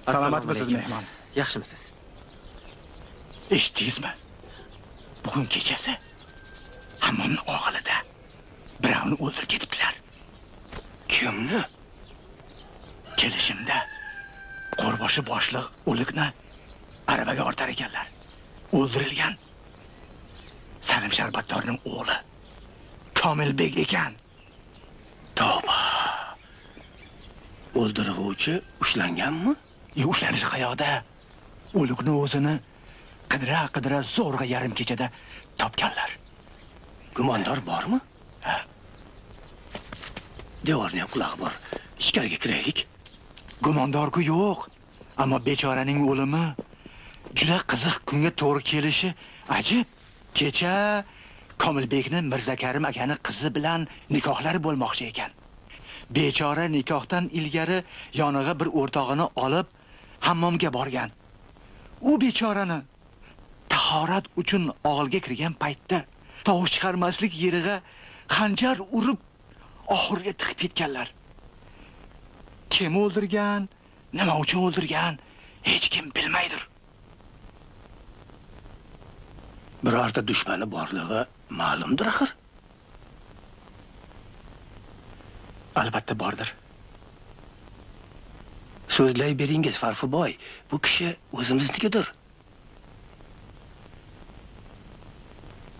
سالامەتمۇسىز، ئەسسالامۇئەلەيكۇم. مېھمان؟ ياخشىمۇسىز؟ ئېشىتتىڭىزمۇ؟ بۈگۈن كېچىسى ھاممامنىڭ ئالدىدا بىراۋنى ئۆلتۈرۈپ كېتىپتىلەر. كىمنى؟ كېلىشىمدە، قورباشى باشلىق ئۆلۈكنى ئاربىگە ئارتار ئىكەنلەر. ئۆلتۈرۈلگەن سەلىم شەربەتدارنىڭ ئوغلى كامىل بەگ ئىكەن. توۋا! ئۆلتۈرگۈچى ئۇشلانغانمۇ؟ يا، ئۇشلىنىشى قاياقتا؟ ئۆلۈكنى ئۆزىنى قىدىرا-قىدىرا زورىغا يېرىم كېچىدە تاپقانلار. گۇماندار بارمۇ؟ ھە. دىۋارنىڭ قۇلاقى بار. ئىچكەرىگە كىرەيلىك. گۇماندارغۇ يوق. ئەمما بىچارىنىڭ ئۆلۈمى جۈدە قىزىق كۈنگە توغرا كېلىشى ئەجەب. كېچە كامىلبېكنى مىرزاكەرىم ئاكىنىڭ قىزى بىلەن نىكاھلىرى بولماقچى ئىكەن. بىچارە نىكاھتىن ئىلگىرى يانىغا بىر ئورتاقىنى ئالىپ، ھاممامغا بارغان. ئۇ بىچارىنى تاھارەت ئۈچۈن ئاغلىققا كىرگەن پەيتتە، تاۋۇش چىقارماسلىق يېرىگە خەنجەر ئۇرۇپ، ئاخۇرغا تىقىپ كەتكەنلەر. كىم ئۆلتۈرگەن، نېمە ئۈچۈن ئۆلتۈرگەن، ھېچكىم بىلمەيدۇر. بىرەرتە دۈشمەننى بارلىقى مەلۇمدۇر ئاخىر؟ ئەلۋەتتە باردۇر. سۆزلەيبېرىڭىز، فارفۇ باي، بۇ كىشى ئۆزىمىزنىڭكىدۇر.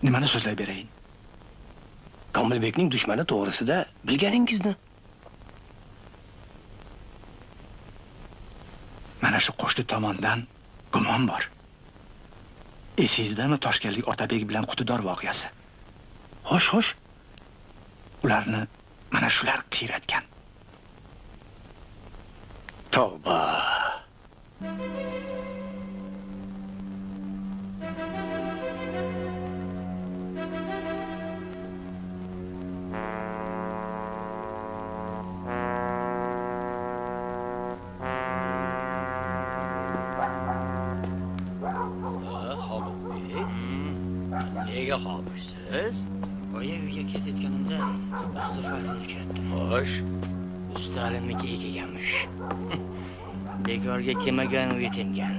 نېمىنى سۆزلەيبېرەي؟ كامىلبېكنىڭ دۈشمىنى توغرىسىدا بىلگىنىڭىزنى. مانا شۇ قوشنا تاماندىن گۇمان بار. ئېسىڭىزدىمۇ تاشكەنتلىك ئاتابېگ بىلەن قۇتىدار ۋەقەسى؟ خوش، خوش. ئۇلارنى مانا شۇلار قىينايتتى. توۋا. ھە، خابىر بېي. نېمە خابىر؟ سىز؟ بايا ئۆيگە كېتىۋاتقىنىمدا ئۇستا خانىمنى ئۇچراتتىم. خوش. ئۇستا خانىمنىڭكىگە كەلگەنمىش. بىكارغا كەلمىگەن، ئۇ يېتىمكەن.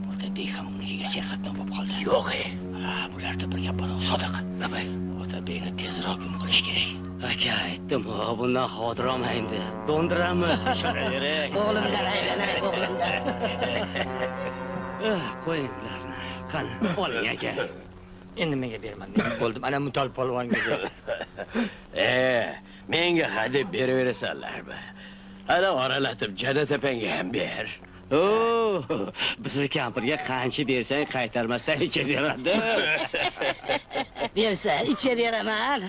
ئاتا بېگىم ئۇنىڭكىگە سەرقەتنىڭ بولۇپ قالدى. يوغى. ھە، بۇلاردا بىر گەپ بار، سادىق. نېمە؟ ئاتا بېگىنى تېزراق گۇم قىلىش كېرەك. ئاكا، ئېيتتىم، بۇنداق خاتىرەم ئەمدى. دوندۇرامىز. شۇنى بېرەي. ئوغلۇم دەپ ئەيلەنەي، ئوغلۇم دەپ. ئاھ، قويۇڭ بۇلارنى. قېنى، ئالىڭ ئاكا. ئەمدى مەن بېرىمەن، مەن بولدۇم، ئەنە مۇتەل پالۋان كېلىپ. ئە، مەڭگە ھەدە بېرىۋېرىسەنلەرمۇ؟ ئەنە ئارىلىتىپ جەننەت ئەپەڭگە ھەم بېرە. ئوو، بىزنىڭ كەمپىرگە قانچە بەرسەڭ قايتۇرماستىن ئىچىپ بېرىدۇ. بەرسە ئىچىپ بېرىمەن.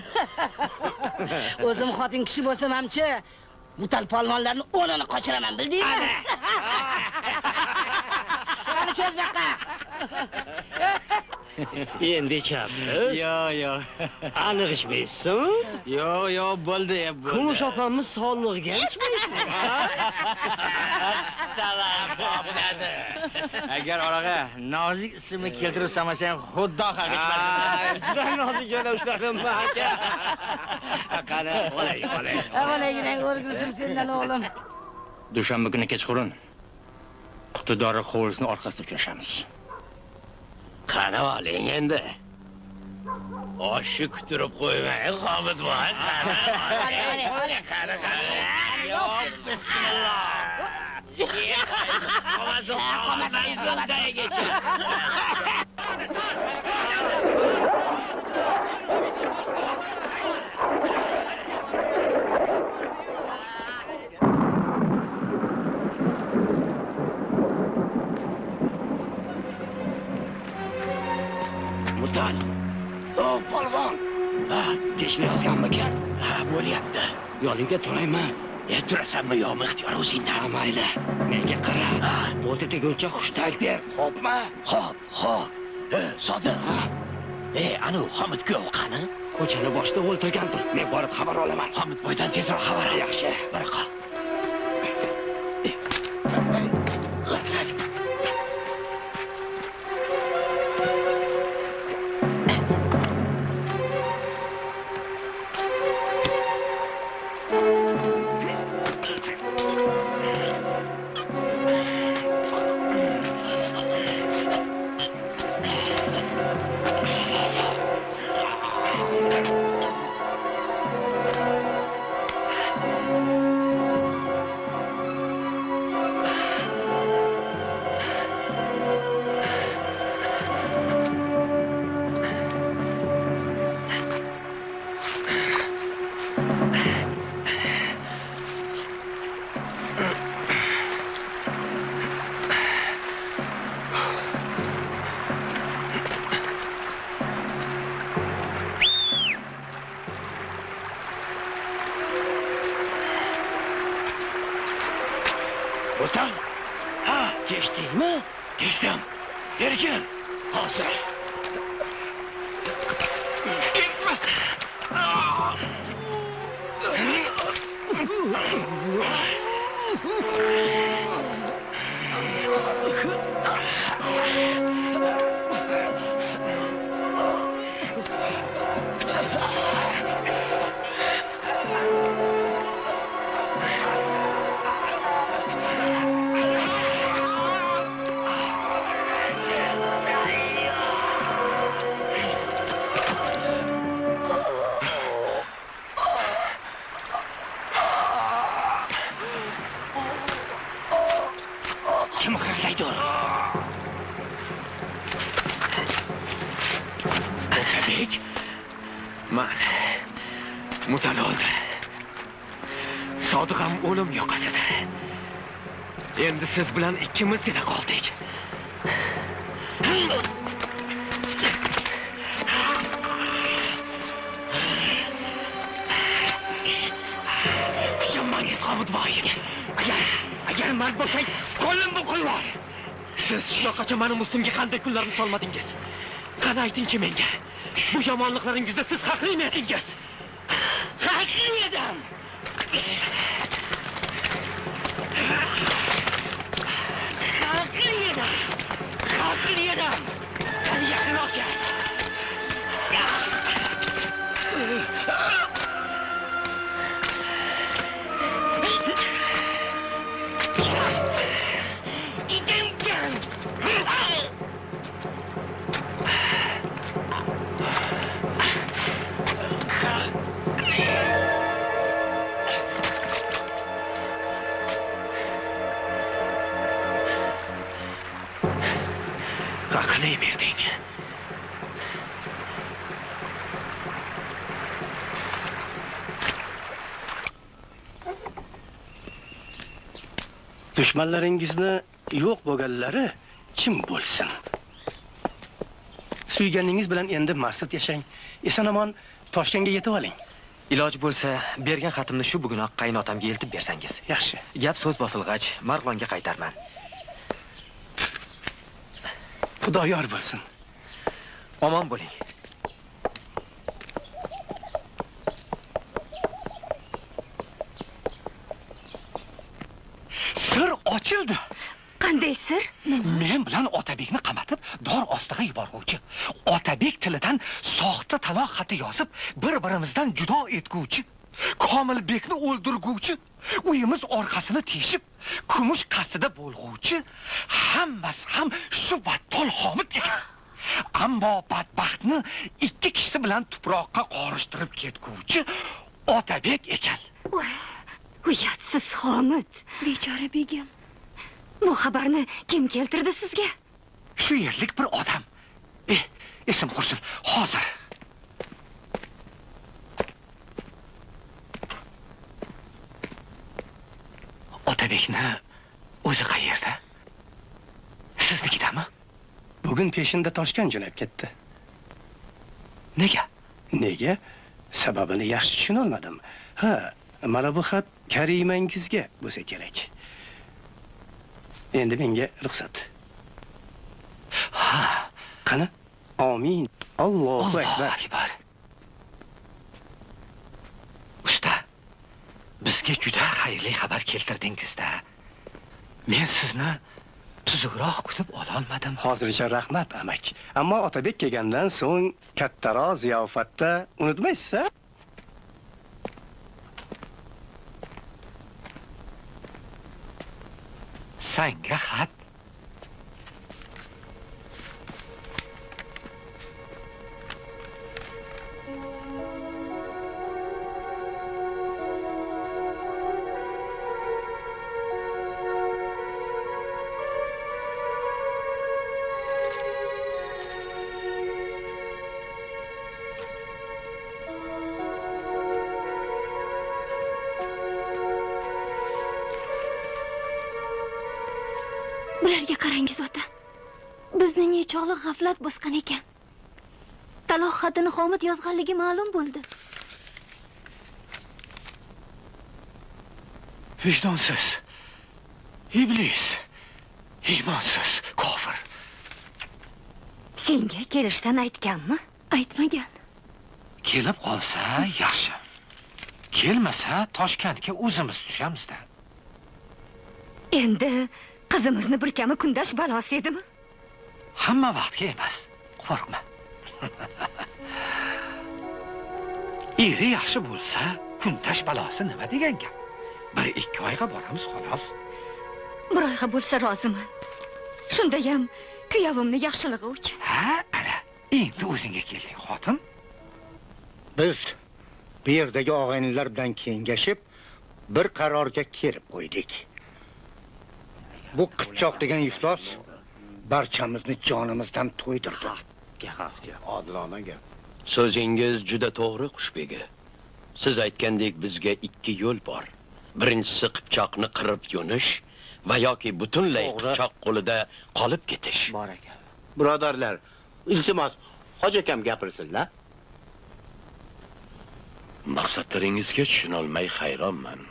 ئۆزۈم خوتۇن كىشى بولسام ھەمچە مۇتەل پالۋانلارنىڭ ئونىنى قاچۇرىمەن، بىلدىڭمۇ؟ ئەنە. ئەنە چۆز بېقە. ئەمدى چاپسىز؟ ياق، ياق. ئېنىق ئىچمەيسىزمۇ؟ ياق، ياق، بولدى، بولدى. كۈمۈش ئاپاممۇ ساللىغا ئىچمەيسىز؟ ئەگەر ئارىغا نازۇك ئىسىمنى كەلتۈرۈپ سالمىساڭ، خۇدا خەق ئىچمەس. ئاي، جۈدە نازۇك يەنە ئۇشلاردىن باركەن. قېنى، بولاي، بولاي. ھە، بولاي، گىدەڭ ئورگىلسىز سەندىن ئوغلۇم. دۈشەنبە كۈنى كەچقۇرۇن قۇتىدارى قورۇسىنىڭ ئارقىسىدا ئۇچرىشىمىز. قېنى، ئالىڭ ئەمدى. ئاشۇ كۈتتۈرۈپ قويماي، خالىدىم. قېنى، قېنى، قېنى، قېنى. ياق، بىسمىللا. مۇتەل! ئوۋ، پالۋان! ھە، دېشىنى يازغانمىكەن؟ ھە، بولۇۋاتىدۇ. يولۇڭدا تۇرايمەن. يا، تۇرساممۇ يوقمۇ، ئىختىيار ئۆزۈڭدە. ھە، مايلى. مەڭگە قارا. ھە. بولدى دېگۈنچە خۇشتايلىق بېرىپ، خوپمۇ؟ خوپ، خوپ. ھە، سادىق. ھە. ئى، ئانىۋ خامىت كۈيەۋ قانى؟ كوچىنىڭ باشىدا ئولتۇرغاندۇر. مەن بارىپ خەۋەر ئالىمەن. خامىت بايدىن تېزراق خەۋەر ئال. ياخشى. بىر قال. ئوتاق؟ ھا، كەچتىڭمۇ؟ كەچتىم. بېرى كەل. ھازىر. كىم خىرلايدۇ؟ ئوتابېك؟ مانا، مۇددىئا ئالدى. سادىقام ئۆلۈم ياقىسىدا. ئەمدى سىز بىلەن ئىككىمىزگىلا قالدۇق. كۈچۈم ماڭا قالمىدى. ئەگەر، ئەگەر مەن بولساي، قولۇمنى قويۇۋەر. سىز شۇ چاغقىچە مېنىڭ ئۈستۈمگە قانداق كۈنلەرنى سالمىدىڭىز؟ قانا ئېيتىڭچى مەڭگە، بۇ يامانلىقلىرىڭىزنى سىز خەقلىك ئەتتىڭىز. خەقلىك ئادەم! خەقلىك ئادەم! خەقلىك ئادەم! قېنى يېقىنراق كەل! ھەقنى بەردىڭ. دۈشمەنلىرىڭىزنى يوق بولغانلىرى چىم بولسۇن. سۆيگىنىڭىز بىلەن ئەمدى مەستۇر ياشاڭ. ئېسەن-ئامان توشكەنگە يېتىۋېلىڭ. ئىلاجى بولسا، بەرگەن خېتىمنى شۇ بۈگۈنلا قايناتامغا ئېلىپ بەرسەڭىز. ياخشى. گەپ سۆز باسىلغاچ، مارغىلانغا قايتارمەن. خۇدا يار بولسۇن. ئامان بولۇڭ. سىر ئاچىلدى. قانداق سىر؟ نېمە؟ مەن بىلەن ئاتابەگنى قامىتىپ، دار ئاستىغا يۇبارغۇچى. ئاتابەگ تىلىدىن ساختا تالاق خېتى يازىپ، بىر-بىرىمىزدىن جۇدا ئەتكۈچى. كامىلبەگنى ئۆلدۈرگۈچى. ئۆيىمىز ئارقىسىنى تېشىپ، كۈمۈش قەستىدە بولغۇچى. ھەممىسى ھەم شۇ بەتتال خامىت ئىكەن. ئەمما بەتبەختنى ئىككى كىشىسى بىلەن تۇپراققا قارىشتۇرۇپ كەتكۈچى ئاتابەگ ئىكەن. ۋاي، ئۇياتسىز خامىت. بىچارە بېگىم. بۇ خەۋەرنى كىم كەلتۈردى سىزگە؟ شۇ يەرلىك بىر ئادەم. ئېھ، ئېسىم قۇرسۇن، ھازىر. ئاتابەگنى ئۆزى قەيەردە؟ سىزنىڭكىدەمۇ؟ بۈگۈن پېشىندە توشكەن جۆنەپ كەتتى. نېگە؟ نېگە؟ سەۋەبىنى ياخشى چۈشىنەلمىدىم. ھە، مانا بۇ خەت كەرىمەڭگىزگە بولسا كېرەك. ئەمدى مەڭگە رۇخسەت. ھا. قېنى؟ ئامىن. ئاللاھۇ ئەكبەر. ئۇستا، بىزگە جۈدە خەيرلىك خەۋەر كەلتۈردىڭىز-دە. مەن سىزنى تۈزۈكرەك كۈتۈپ ئالالمىدىم. ھازىرچە رەھمەت، ئەمەك. ئەمما ئاتابەگ كەلگەندىن سوڭ كاتتىراق زىياپەتتە ئۇنتۇمايسىز-ھە؟ سەڭگە خەت. بۇلارغا قاراڭىز، ئاتا. بىزنى نېچاقلىق غەپلەت باسقان ئىكەن. تالاق خېتىنى خامىت يازغانلىقى مەلۇم بولدى. ۋىجدانسىز! ئىبلىس! ئىمانسىز، كوفىر! سەڭگە كېلىشتىن ئېيتقانمۇ؟ ئېيتمىغان. كېلىپ قالسا ياخشى. كەلمىسە، تاشكەنتكە ئۆزىمىز چۈشىمىز-دە. ئەمدى قىزىمىزنى بىر كەمى كۈندەش بالاسى ئىدىمۇ؟ ھەممە ۋاقىتقا ئەمەس، قورقما. ئېرى ياخشى بولسا، كۈندەش بالاسى نېمە دېگەن گەپ؟ بىر-ئىككى ئايغا بارىمىز، خالاس. بىر ئايغا بولسا رازىمەن. شۇندايام كۈيەۋىمنى ياخشىلىقى ئۈچۈن. ھە، ئەنە، ئەمدى ئۆزۈڭگە كەلدىڭ، خوتۇن. بىز بۇ يەردىكى ئاغىنىلەر بىلەن كېڭىشىپ، بىر قارارغا كېلىپ قويدۇق. بۇ قىپچاق دېگەن ئىپلاس بارچىمىزنى جانىمىزدىن تويدۇردى. ئادىلانە گەپ. سۆزىڭىز جۈدە توغرا، قۇشبېگى. سىز ئېيتقاندەك، بىزگە ئىككى يول بار. بىرىنچىسى، قىپچاقنى قىرىپ يونۇش ۋە ياكى پۈتۈنلەي توغرا. قىپچاق قولىدا قېلىپ كېتىش. بارەكەللا. بۇرادەرلەر، ئىلتىماس، ھاجى ئاكام گەپلىسۇنلا. مەقسەتلىرىڭىزگە چۈشىنەلمەي ھەيرانمەن.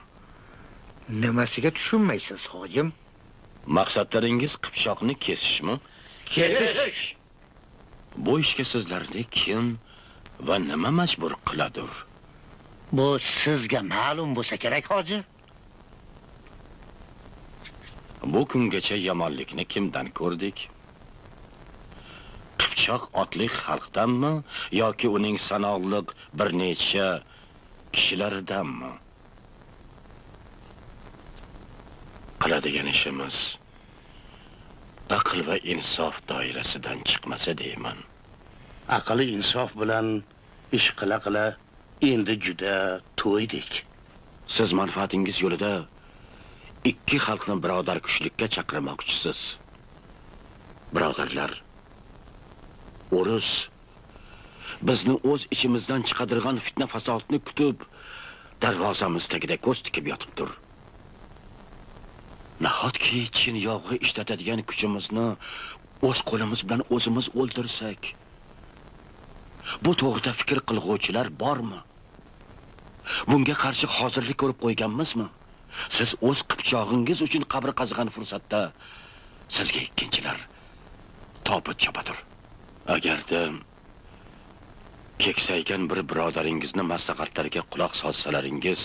نېمىسىگە چۈشەنمەيسىز، ھاجىم؟ مەقسەتلىرىڭىز قىپچاقنى كېسىشمۇ؟ كېسىش! بۇ ئىشقا سىزلەرنى كىم ۋە نېمە مەجبۇر قىلىدۇ؟ بۇ سىزگە مەلۇم بولسا كېرەك، ھاجى. بۇ كۈنگىچە يامانلىقنى كىمدىن كۆردۇق؟ قىپچاق ئاتلىق خەلقتىنمۇ ياكى ئۇنىڭ ساناقلىق بىر نەچچە كىشىلىرىدىنمۇ؟ قىلىدىغان ئىشىمىز ئەقىل ۋە ئىنساپ دائىرىسىدىن چىقمىسا دەيمەن. ئەقىل-ئىنساپ بىلەن ئىش قىلا-قىلا ئەمدى جۈدە تويدۇق. سىز مەنپەئەتىڭىز يولىدا ئىككى خەلقنى بۇرادەركۈچىلىككە چاقىرماقچىسىز. بۇرادەرلەر، ئورۇس بىزنى ئۆز ئىچىمىزدىن چىقىدىغان پىتنە-پاساتنى كۈتۈپ، دەرۋازىمىز تېگىدە كۆز تىكىپ ياتىپتۇر. ناھەتكى چىن ياۋغا ئىشلىتىدىغان كۈچىمىزنى ئۆز قولىمىز بىلەن ئۆزىمىز ئۆلتۈرسەك؟ بۇ توغرىدا پىكىر قىلغۇچىلار بارمۇ؟ بۇنىڭغا قارشى ھازىرلىق كۆرۈپ قويغانمىزمۇ؟ سىز ئۆز قىپچاقىڭىز ئۈچۈن قەبرە قازغان پۇرسەتتە سىزگە ئىككىنچىلەر تابۇت چاپىدۇ. ئەگەردە كەكسەيگەن بىر بۇرادىرىڭىزنىڭ مەسلىھەتلىرىگە قۇلاق سالسىلىرىڭىز،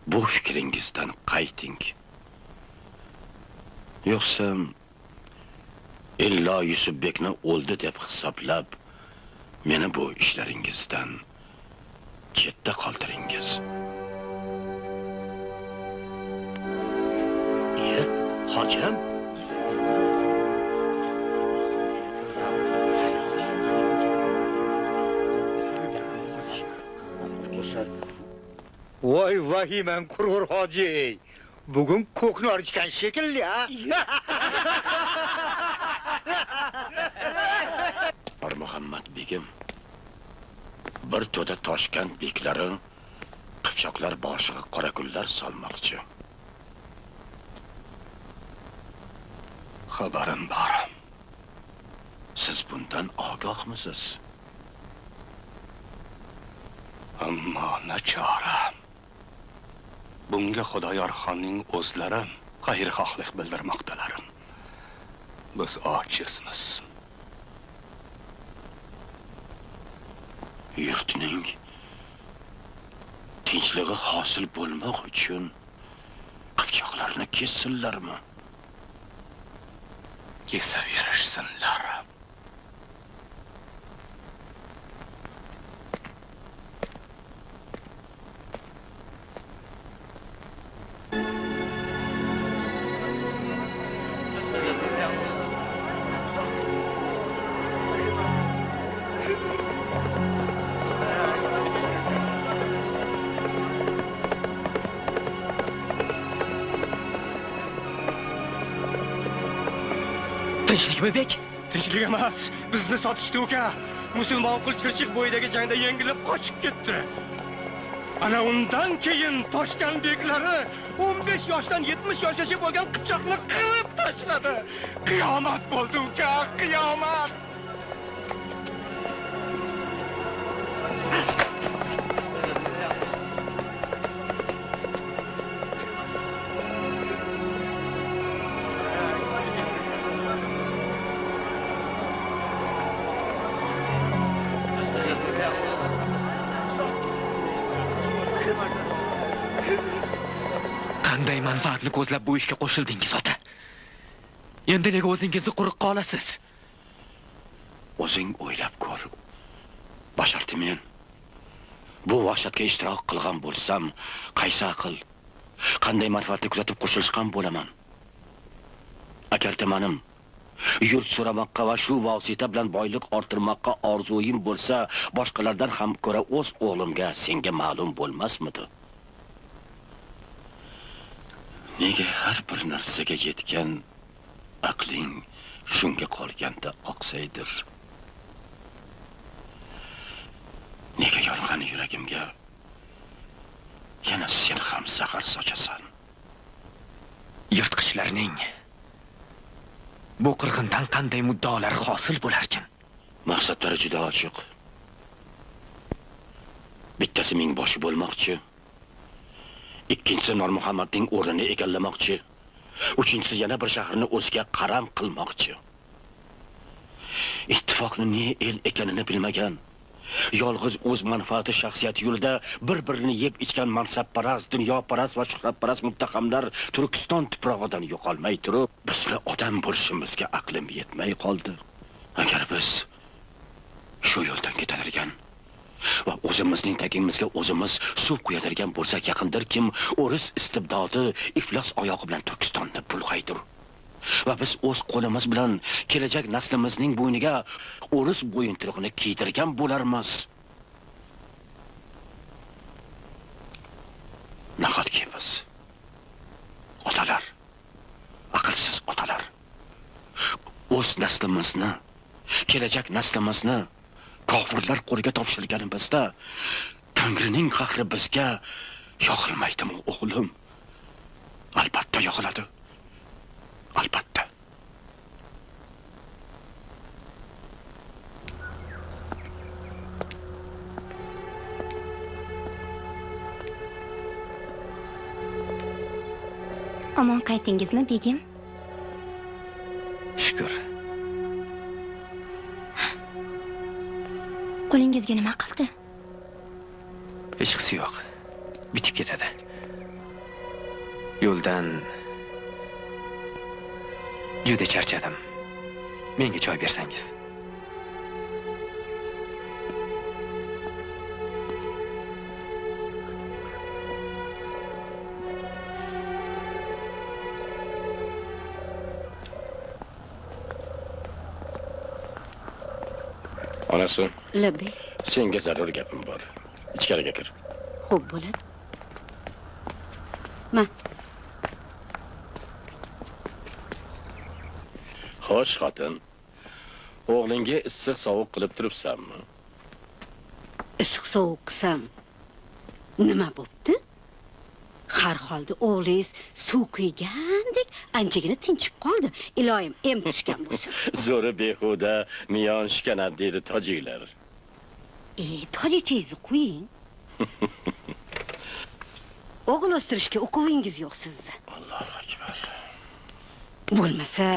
بۇ پىكرىڭىزدىن قايتىڭ. يوقسا، ئىللا يۈسۈپبېكنى ئۆلدى دەپ ھېسابلاپ، مېنى بۇ ئىشلىرىڭىزدىن چەتتە قالدۇرۇڭىز. ئىيە، ھاجىم. ۋاي ۋەھىمەڭ قۇرغۇر ھاجى. بۈگۈن كوكنار ئىكەن شەكىللى، ھە؟ ئارمۇھەممەت بېگىم، بىر تۆدە تاشكەنت بېگلىرى قىپچاقلار باشىغا قارا كۈنلەر سالماقچى. خەۋىرىم بار. سىز بۇندىن ئاگاھمۇسىز؟ ئەمما ناچارە. بۇنىڭغا خۇدايارخاننىڭ ئۆزلىرى خەيرخاھلىق بىلدۈرمەكتىلەر. بىز ئاجىزمىز. يۇرتنىڭ تىنچلىقى ھاسىل بولماق ئۈچۈن قىپچاقلارنى كېسسۇنلارمۇ؟ كېسىۋېرىشسۇنلار. تىنچلىقمۇ بەك؟ تىنچلىق ئەمەس، بىزنى ساتىشتى ئۇكا. مۇسۇلمان قۇل چىرچىق بويىدىكى جەڭدە يەڭگىلىپ قاچىپ كەتتى. ئەنە ئۇندىن كېيىن تاشكەنت بېگلىرى ئون بەش ياشتىن يەتمىش ياشقىچە بولغان قىپچاقنى قىرىپ تاشلىدى. قىيامەت بولدى ئۇكا، قىيامەت! قانداي مەنپەئەتنى كۆزلەپ بۇ ئىشكە قوشۇلدىڭىز، ئاتا؟ ئەمدى نېگە ئۆزىڭىزنى قۇرۇق قالىسىز؟ ئۆزۈڭ ئويلاپ كۆر. باشارتىمەن. بۇ ۋەھشەتكە ئىشتىراك قىلغان بولسام، قايسى ئەقىل؟ قانداي مەنپەئەتنى كۆزىتىپ قوشۇلۇشقان بولىمەن؟ ئەگەر تېمانىم يۇرت سورىماققا ۋە شۇ ۋاسىتە بىلەن بايلىق ئارتتۇرماققا ئارزۇيۇم بولسا، باشقىلاردىن ھەم كۆرە ئۆز ئوغلۇمغا، سەنگە مەلۇم بولماسمىدى؟ نېگە ھەر بىر نەرسىگە يەتكەن ئەقلىڭ شۇڭغا قالغاندا ئاقسايدۇر؟ نېگە يارىغان يۈرىكىمگە يەنە سەن غەم زەھەر ساچىسەن؟ يىرتقۇچلارنىڭ بۇ قىرغىنىدىن قانداق مۇددىئالار ھاسىل بولاركىن؟ مەقسەتلىرى جۈدە ئاچچىق. بىتتىسى مىڭباشى بولماقچى، ئىككىنچىسى نۇرمۇھەممەتنىڭ ئورنىنى ئىگىلىمەكچى، ئۈچىنچىسى يەنە بىر شەھەرنى ئۆزىگە قارام قىلماقچى. ئىتتىپاقنىڭ نېمە ئىش ئىكەنلىكىنى بىلمىگەن، يالغۇز ئۆز مەنپەئەتى شەخسىيەت يولىدا بىر-بىرىنى يەپ ئىچكەن مەنسەپپەرەس، دۇنياپەرەس ۋە شۆھرەتپەرەس مۇتتەھەملەر تۈركىستان تۇپرىقىدىن يوقالماي تۇرۇپ، بىزلا ئادەم بولۇشىمىزغا ئەقلىم يەتمەي قالدى. ئەگەر بىز شۇ يولدىن كېتەلىگەن ۋە ئۆزىمىزنىڭ تېگىمىزگە ئۆزىمىز سۇ قۇيىدىغان بولساق، يېقىندىن كېيىن ئورۇس ئىستىبداتى ئىپلاس ئايىغى بىلەن تۈركىستاننى بۇلغايدۇ. ۋە بىز ئۆز قولىمىز بىلەن كېلەچەك نەسلىمىزنىڭ بوينىغا ئورۇس بويۇنتۇرۇقىنى كىيدۈرگەن بولارمىز. ناھەتكى بىز، ئاتالار، ئەقىلسىز ئاتالار، ئۆز نەسلىمىزنى، كېلەچەك نەسلىمىزنى كاپىرلار قولىغا تاپشۇرغىنىمىزدا، تەڭرىنىڭ قەھرى بىزگە ياغىلمايدىمۇ، ئوغلۇم؟ ئەلۋەتتە ياغىلىدۇ. ئەلۋەتتە. ئامان قايتتىڭىزمۇ، بېگىم؟ شۈكۈر. قولىڭىزغا نېمە قىلدى؟ ھېچقىسى يوق. بىتىپ كېتىدۇ. يولدىن جۈدە چارچىدىم. ماڭا چاي بەرسەڭىز. ئاناسى. لەببەي. سەنگە زەرۇر گەپىم بار. ئىچكەرىگە كىر. خوپ، بولىدۇ. ما. خوش، خوتۇن. ئوغلۇڭغا ئىسسىق سوغۇق قىلىپ تۇرۇپسەنمۇ؟ ئىسسىق سوغۇق قىلسام، نېمە بوپتۇ؟ ھەر ھالدا ئوغلىڭىز سۇ قۇيغاندەك ئانچىكىنە تىنچىپ قالدى. ئىلاھىم، ئەم چۈشكەن بولسۇن. زورى بىھۇدە، مىيان شىكەنە دېدى تاجىلار. ئى، تاجى تېزى قويۇڭ. ئوغۇل ئۆستۈرۈشكە ئوقۇۋىڭىز يوق سىز. ئاللاھۇ ئەكبەر. بولمىسا،